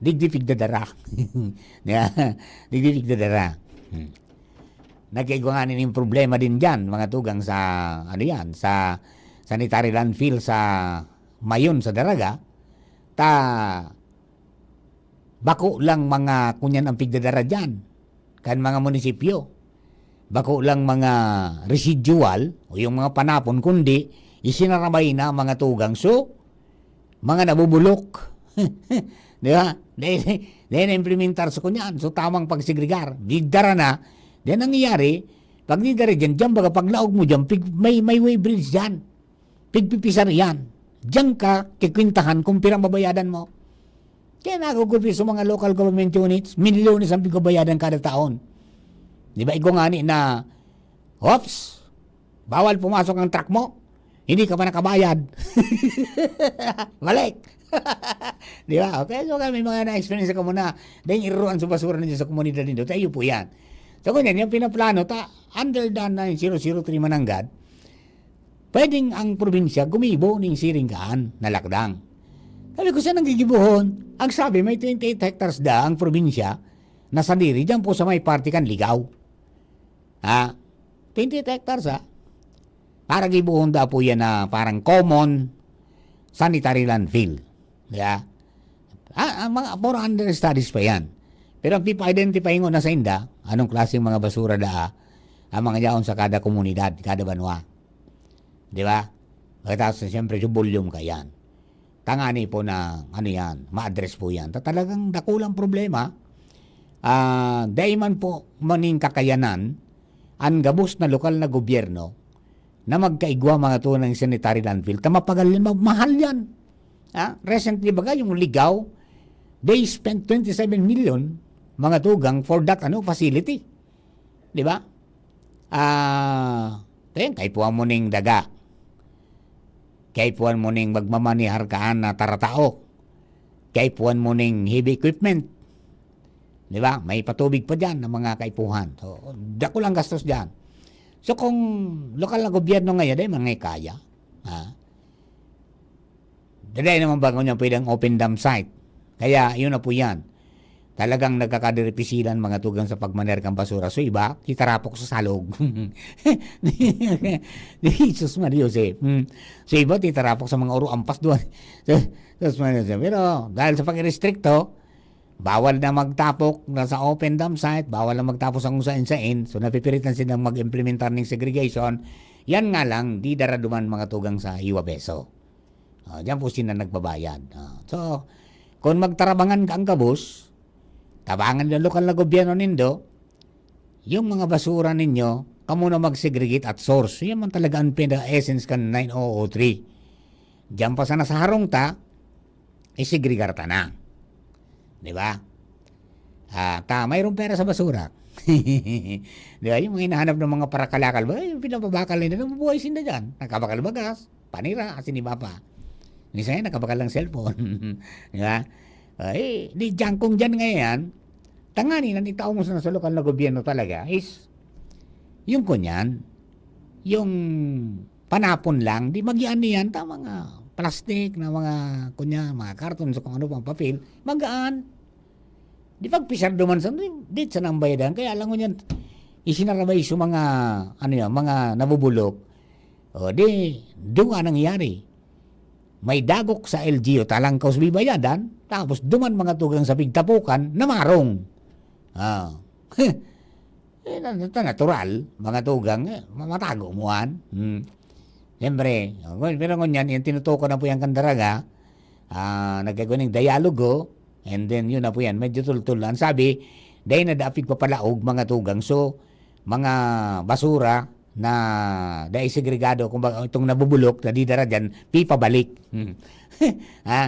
digdi pigdadara. Di ba? Digdi pigdadara. Hmm. Nagkaigwa nga nin problema din dyan, mga tugang sa, ano yan, sa sanitary landfill sa Mayon, sa Daraga. Ta, bako lang mga kunyan ang pigdadara dyan, kan mga munisipyo. Bako lang mga residual o yung mga panapon, kundi isinarabay na mga tugang. So, mga nabubulok. Di ba? Dahil, dahil na-implementar sa kunyan. So, tamang pagsegregar. Didara na. Then, nangyayari, pag didara dyan, dyan baga, paglaog mo dyan, pig-, may, may weighbridge dyan. Pigpipisar yan. Diyan ka kikwintahan kung pirang babayadan mo. Kaya nagugulpi sa mga local government units, milyones ang pigbabayadan kada taon. Di ba, igwa ngani na, "Oops, bawal pumasok ang truck mo, hindi ka pa nakabayad." Balik. Di ba? Okay, so kami mga na-experience ko muna, dahil iruruan sa basura ninyo sa komunidad ninyo, tayo po yan. So, ganyan, yung pinaplano, ta, under the nine zero zero three mananggad, pwedeng ang probinsya gumibo ning siring kaan na lakdang. Sabi ko, "Saan ang gigibohon?" Ang sabi, may twenty-eight hectares da ang probinsya na sadiri, dyan po sa may parte kan Ligao. Ha? Twenty-eight hectares, ha? Para gibohon da po yan na parang common sanitary landfill. Di ba? Ah, ang mga, puro under studies pa yan. Pero ang pipa-identify ngo na sa inda, anong klaseng mga basura daa ang mga yaon sa kada komunidad, kada banwa. Di ba? Pagkatapos, siyempre, sa volume ka yan. Tangani po na, ano yan, ma-address po yan. Ta-, talagang dakulang problema. Ah, dai man po maning kakayanan ang gabos na lokal na gobyerno na magkaigwa mga tunay ng sanitary landfill. Ta mapagal yan, ma-, mahal yan. Ha? Recently baga, yung Ligao, They spent twenty-seven million, mga tugang, for that, ano, facility. Di ba? Ah, then, kaipuhan mo ning daga. Kaipuhan mo ning magmamanihar ka na taratao. Kaipuhan mo ning heavy equipment. Di ba? May patubig pa dyan ng mga kaipuhan. So, dako lang gastos dyan. So, kung lokal na gobyerno ngayon, dahil mga kaya, ha? Dali naman ba kung pwedeng open dam site? Kaya, yun na po yan. Talagang nagkakadiripisilan mga tugang sa pagmaner kan basura. So, iba, titarapok sa salog. Jesus Maria Jose. Hmm. So, iba, titarapok sa mga uro ampas doon. So, Jesus Maria Jose. Pero, dahil sa pag-restricto, bawal na magtapok na sa open dam site, bawal na magtapok sa kung saan-saan. So, napipilitan silang mag-implementar ng segregation. Yan nga lang, di daraduman mga tugang sa Hiwa Beso. Ah, diyan po sila nagbabayad. Ah, so, kung magtarabangan ka ang gabos, tabangan ng lokal na gobyerno nindo, yung mga basura ninyo, kamo na mag-segregate at source. Yan man talaga ang pinaka-essence kan nine oh oh three. Diyan pa sana sa harong ta, isegregar ta na. Di ba? Ah, ta, mayroong pera sa basura. Di ba? Yung mga hinahanap ng mga parakalakal, ba, yung pinapabakal nila, nabubuhay sila dyan. Nakabakal bagas, panira, asin iba pa. Minsan yan, nakabakal ng cellphone. Di ba? Ay, di dyan, kung dyan ngayon, tangani na itao mo sa, sa lokal na gobyerno talaga is, yung kunyan, yung panapon lang, di magian niyan, ta mga plastic na mga, kunya, mga karton sa kung ano pang papel, magaan. Di pagpisar duman sa, di, di sa nang bayadan. Kaya alam mo niyan, isinarabay sa mga, ano yan, mga nabubulok. O di, doon nga nangyari. May dagok sa L G U, talangkaw sa bibayadan, tapos duman mga tugang sa pigtapukan, namarong. Ah. Eh, na-, na-, natural, mga tugang, eh, ma-, matago mo an. Hmm. Siyempre, oh, ngun-, pero ngunyan, yung tinutukoy na po yan kan Daraga, ah, nagkagawang dialogo, and then yun na po yan, medyo tultul na. Ang sabi, dahil na dapat papalaog, mga tugang, so, mga basura na dahil segregado, kumbaga, itong nabubulok, nadidara dyan, pipabalik. Hmm. Ha?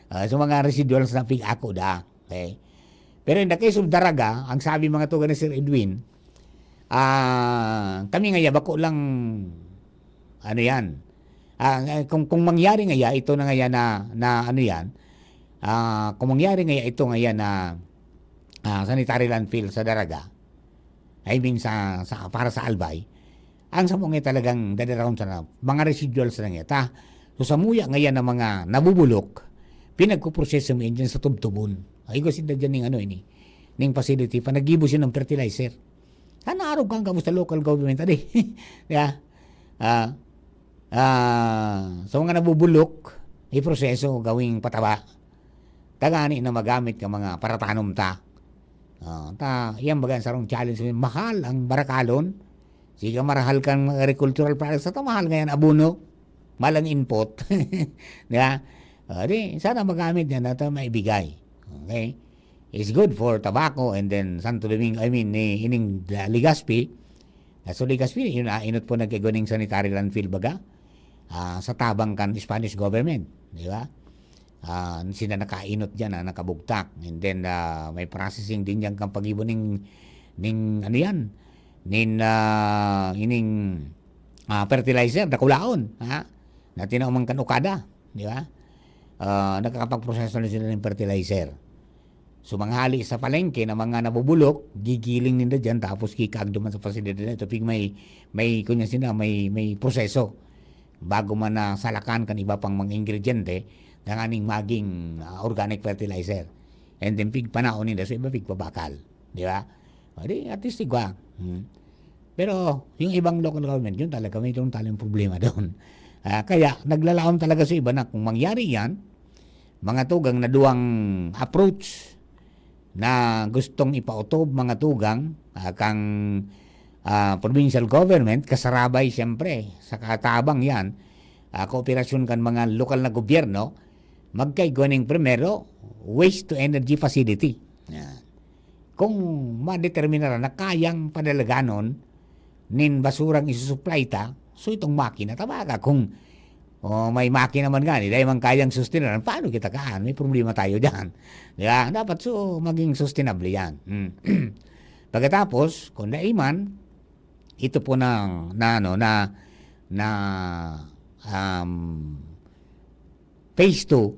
Ah, so, mga residuals na pig-ako da. Okay? Pero in the case of Daraga, ang sabi mga tugang ni Sir Edwin, ah, kami nga ya, bako lang, ano yan, ah, kung, kung mangyari nga ya, ito na nga ya na, na ano yan, ah, kung mangyari nga ya, ito nga ya na, ah, sanitary landfill sa Daraga, I mean, sa, sa, para sa Albay, ang samo nga talagang dadaraon sana, mga residuals na nga ta. So, samuya ngayan ng mga nabubulok, pinagkuproseso mo yan dyan sa tubtubon. Ay, ko sinda dyan ning ano ini, ning facility, panaggibo siya ng fertilizer. Sana arog kang kamo sa local government, adi. Di ba? Ah, ah, sa mga nabubulok, iproseso, gawing pataba. Tagani na magamit ka mga paratanom ta. Ah, ta, yan baga ang sarong challenge. Mahal ang barakalon. Sige, marahal kang mga agricultural products. Sa mahal ngayon, abono. Mahal ang input. Di ba? Ah, di, sana magamit yan at maibigay. Okay? It's good for tobacco and then Santo Domingo, I mean, ni, ining, ah, Legazpi. Ah, so, Legazpi, yun, ah, inot po nagkiguning sanitary landfill baga. Ah, sa tabang kan Spanish government, di ba? Ah, sila nakainot dyan, ah, nakabugtak. And then, ah, may processing din dyan kang pag-ibo ning, ning, ano yan, nin, ah, ining, ah, fertilizer, dakulaon, ha? Na tinao man kan Okada, di ba? Ah, nakakapagproseso na sila ng fertilizer. So, manghali sa palengke na mga nabubulok, gigiling ninda dyan, tapos kikaag duman sa pasilidad na ito. Pig may, may, kunya sila, may, may proseso. Bago man na salakan kan iba pang mga ingrediente, tanganing maging, ah, organic fertilizer. And then, pigpanaon ninda, so iba pigpabakal. Di ba? O di, at least, igwa. Hmm. Pero, yung ibang local government, yun talaga, may itong talang problema doon. Ah, kaya, naglalaom talaga sa iba na kung mangyari yan, mga tugang na duwang approach na gustong ipautob, mga tugang, ah, kang, ah, provincial government, kasarabay siyempre, sa katabang yan, ah, kooperasyon kan mga lokal na gobyerno, magkaigwa ning primero, waste to energy facility. Yan. Kung madeterminar na kayang padalaganon nin basurang isusuplay ta, so itong makina, tabaga, kung O may makina man gani, dai man kayang sustenan, paano kita kaan? May problema tayo diyan. Di ba? Dapat so maging sustainable yan. Hmm. Pagkatapos, kung dai man, ito po na, na ano, na, na, um, phase two,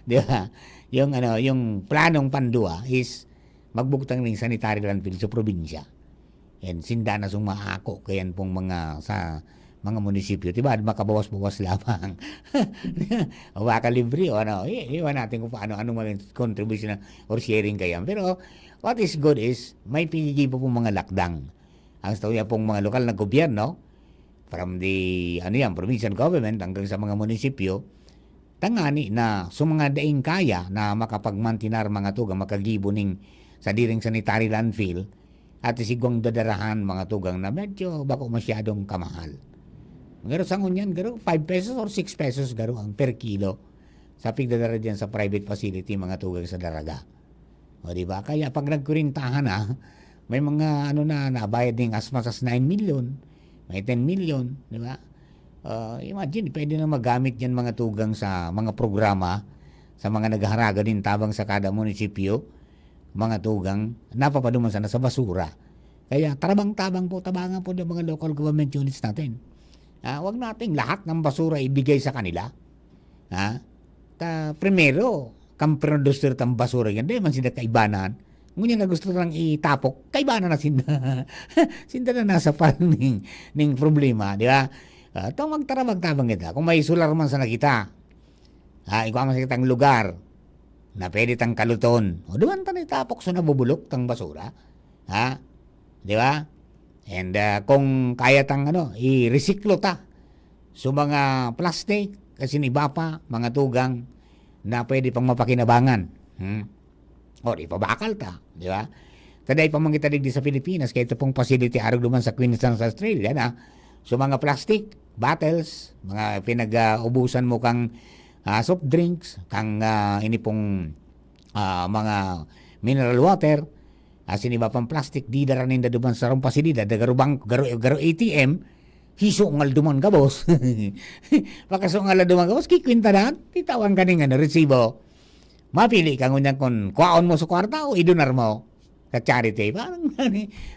di ba? Yung ano, yung planong pandua is magbugtang ning sanitary landfill sa probinsya. And sinda na sung maako kayan pong mga sa mga munisipyo, di ba? Makabawas-bawas lamang. O baka libre o ano, i-, iwan natin kung paano, anong maging contribution na, or sharing kayan. Pero what is good is, may pinigibo pong mga lakdang. Ang sa pong mga lokal na gobyerno, from the, ano yan, provincial government hanggang sa mga munisipyo, tangani na sa mga daing kaya na makapagmantinar mga tugang, makagibo ning sadiring sanitary landfill, at isigwang dadarahan mga tugang na medyo bako masyadong kamahal. Garo sa ngunyan, garo five pesos or six pesos garo ang per kilo sa pigdadara diyan sa private facility mga tugang sa Daraga. O, di ba? Kaya pag nagkurintahan na, may mga ano na, nabayad ning as much as nine million, may ten million, di ba? Ah, imagine, pwede na magamit yan mga tugang sa mga programa, sa mga naghaharaga din tabang sa kada munisipyo, mga tugang, napapaduman sana sa basura. Kaya tarabang-tabang po, tabangan po ng mga local government units natin. Ah, wag nating lahat ng basura ibigay sa kanila. Ha? Ta, primero, kan producer tang basura yan, di man sila kaibanan. Ngunyan na gusto lang itapok, kaibanan na sinda. Sinda na nasa parang ning, ning problema, di ba? Ah, tong magtarabag-tabang kita. Kung may sular man sana kita, ha, igwa man sa kitang lugar na pwede tang kaluton. O, duman ta na itapok sa nabubulok tang basura. Ha? Di ba? And, ah, kung kaya tang, ano, i-resiklo ta. So, mga plastic, kasi iba pa, mga tugang na pwede pang mapakinabangan. Hmm? O, ipabakal ta, di ba? Taday pa man kita digdi sa Pilipinas, kaya ito pong facility arog duman sa Queensland sa Australia na. So, mga plastic, bottles, mga pinag-, ah, ubusan mo kang, ah, soft drinks, kang, ah, ini pong, ah, mga mineral water, asin iba pang plastic, didara ninda duman sa sarong pasilidad, na garo bang-, garo, garo A T M, hisungal duman gabos. Pagkasungal na duman gabos, kikwinta na, titawan ka ning, ano, resibo. Mapili ka ngunyan kung kwaon mo sa kwarta o idunar mo sa charity. Parang,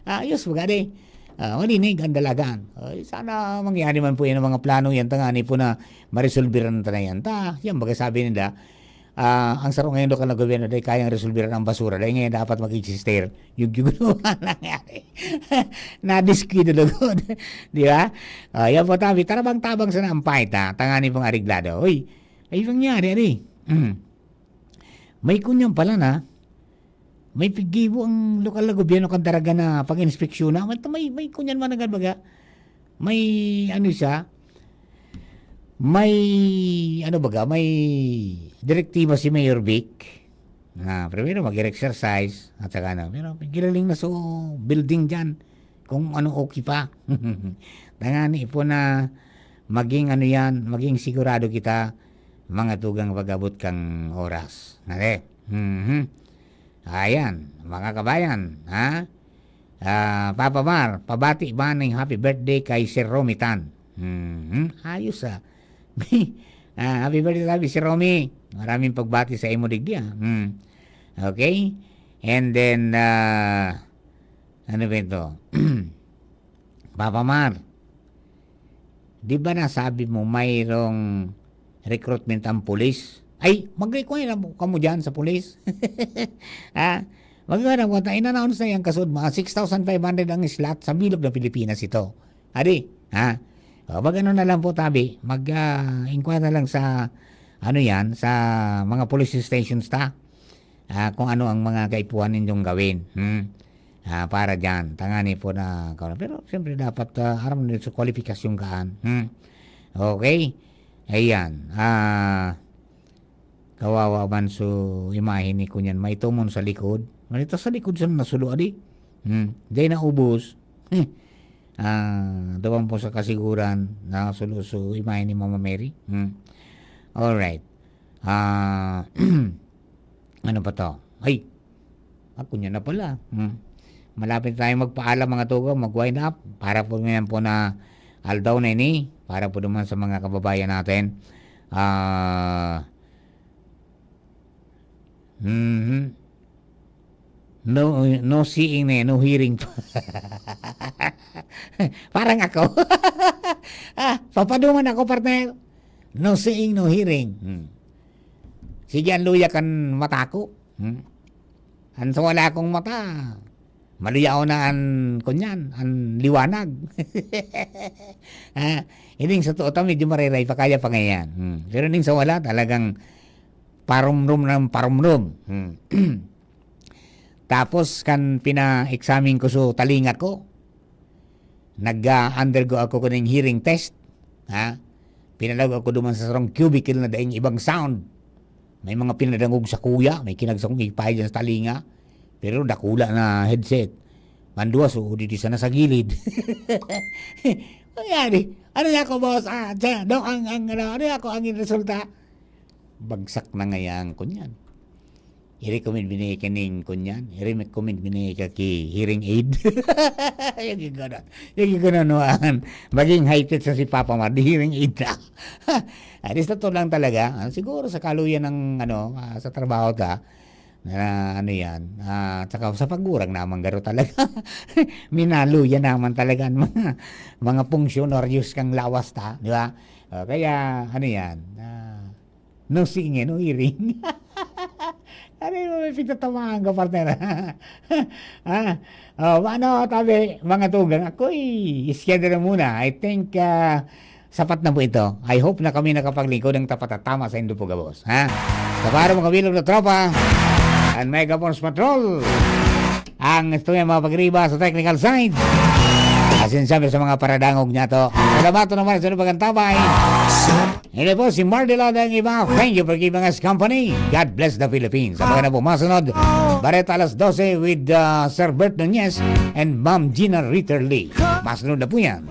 ayos, baga di. Ah, malinig ang dalagan. Ay, sana mangyari man po yan ang mga plano yan, tangani po na maresolbiran ta na yan. Ta, yan, baga sabi nila, ah, ang sarong ngayon lokal na gobyerno, dahil kayang resolbiran ang basura, dahil ngayon dapat mag-existe. Yung, yung nangyari. Nadiskuido lugod. Di ba? Ah, yan po, tabi. Tarabang-tabang sana ang fight, ha? Tangani pong areglado. Uy, ay, nangyari, ari. Mm. May kunyan pala na, may pigibo ang lokal na gobyerno kan Daraga na pag-inspeksyon na. May, may, may kunyan man agad baga. May, ano siya, may, ano baga, may direktiba si Mayor Vic. Na, primero, mag-exercise, at saka ano. Pero giraling na so building dyan. Kung ano okay pa. Tangani po na maging ano yan, maging sigurado kita, mga tugang pag-abot kang oras. Nare? Mhm. Ayan, mga kabayan, ha? Ah, Papa Mar, pabati ba ning happy birthday kay Sir Romy Tan? Mhm. Ayos, ah. Ah, happy birthday, sabi, Sir Romy. Maraming pagbati sa imo digdi, ah. Hmm. Okay? And then, ah, ano ba ito? Papa Mar, di ba nasabi mo mayroong recruitment ang pulis? Ay, mag-require na kamo dyan sa pulis. Ha? Mag-require na kamo. Inanaon sa iyang kasud, mga six thousand five hundred ang slot sa bilog na Pilipinas ito. Adi, ha? O, mag-ano na lang po, tabi. Mag, ah, inquire na lang sa, ano yan, sa mga police stations ta. Ah, kung ano ang mga kaipuhan ninyong gawin. Hmm? Ah, para dyan. Tangani po na, pero siyempre dapat, ah, aram nyo sa kwalifikasyon kaan. Hmm? Okay? Ayan. Ah, kawawa man so imahe ni kunyan. May tumon sa likod. Malita sa likod sa nasulo, adi. Hmm. Diyan naubos. Hmm. Ah, duwang po sa kasiguran na sulo so imahe ni Mama Mary. Hmm. Alright. Ah, ano pa to? Ay, ako niya na pala. Hmm. Malapit tayong magpaalam, mga tugang, mag-wind up. Para po ngayon po na aldaw na ini, para po naman sa mga kababayan natin. Ah, mhm. No, no seeing na yan, no hearing pa. Parang ako. Ah, papaduman ako, partner. No seeing, no hearing. Hmm. Sige, ang luya kan mata ko. Hmm. An sa wala akong mata, maluyaw na an, kunyan, an liwanag. Ah, ining sa totoo ta, medyo mareray pa, kaya pa ngayan. Hmm. Pero ning sa wala, talagang parumrom ng parumrom. Hmm. Tapos, kan pina-examine ko so talinga ko, nag-undergo ako kuning hearing test. Ha? Pinalaog ako duman sa sarong cubicle na daing ibang sound. May mga pinadangog sa kuya, may kinagsa kong ipay dyan sa talinga. Pero dakula na headset. Mandua, so, di, di sana sa gilid. Ano yan eh? Ano yan ako, boss? Ah, dyan, dok, ang, ang, ano, ano yan ako, ang resulta? Bagsak na ngayang kunyan. I-recommend bini kaning kunyan. I-recommend bini ka ki hearing aid. Yung gano'n. Yung gano'n, no? Maging high-tech sa si Papa Mar, di hearing aid na. At least ito lang talaga. Ah, siguro sa kaluyan ng, ano, ah, sa trabaho ta, na ano yan. Ah, tsaka sa pagurang naman garo talaga. Minaluyan naman talaga ang mga, mga funksyonaryos kang lawas ta, di ba? Ah, kaya, ano yan, ah, no singing, no hearing. Ano yung may pinatamaan ka, partner? Ha? Oh, ano, tabi, mga tugang, ako'y iskeda na muna. I think, ah, sapat na po ito. I hope na kami nakapaglingkod ng tapat at tama sa indo po gabos. Ha? Sa para mga bilog na tropa, ang Mega Force Patrol. Ang istorya mga pagriba sa technical side. Asin sabi sa mga paradangog niya to. Salamat naman sa inyong pagkantabay. Ini po si Mardy Loda ang iba. Thank you for giving us company. God bless the Philippines. Sa mga na po masunod, Bareta alas dose with, uh, Sir Bert Nunez and Ma'am Gina Ritterly. Masunod na po yan.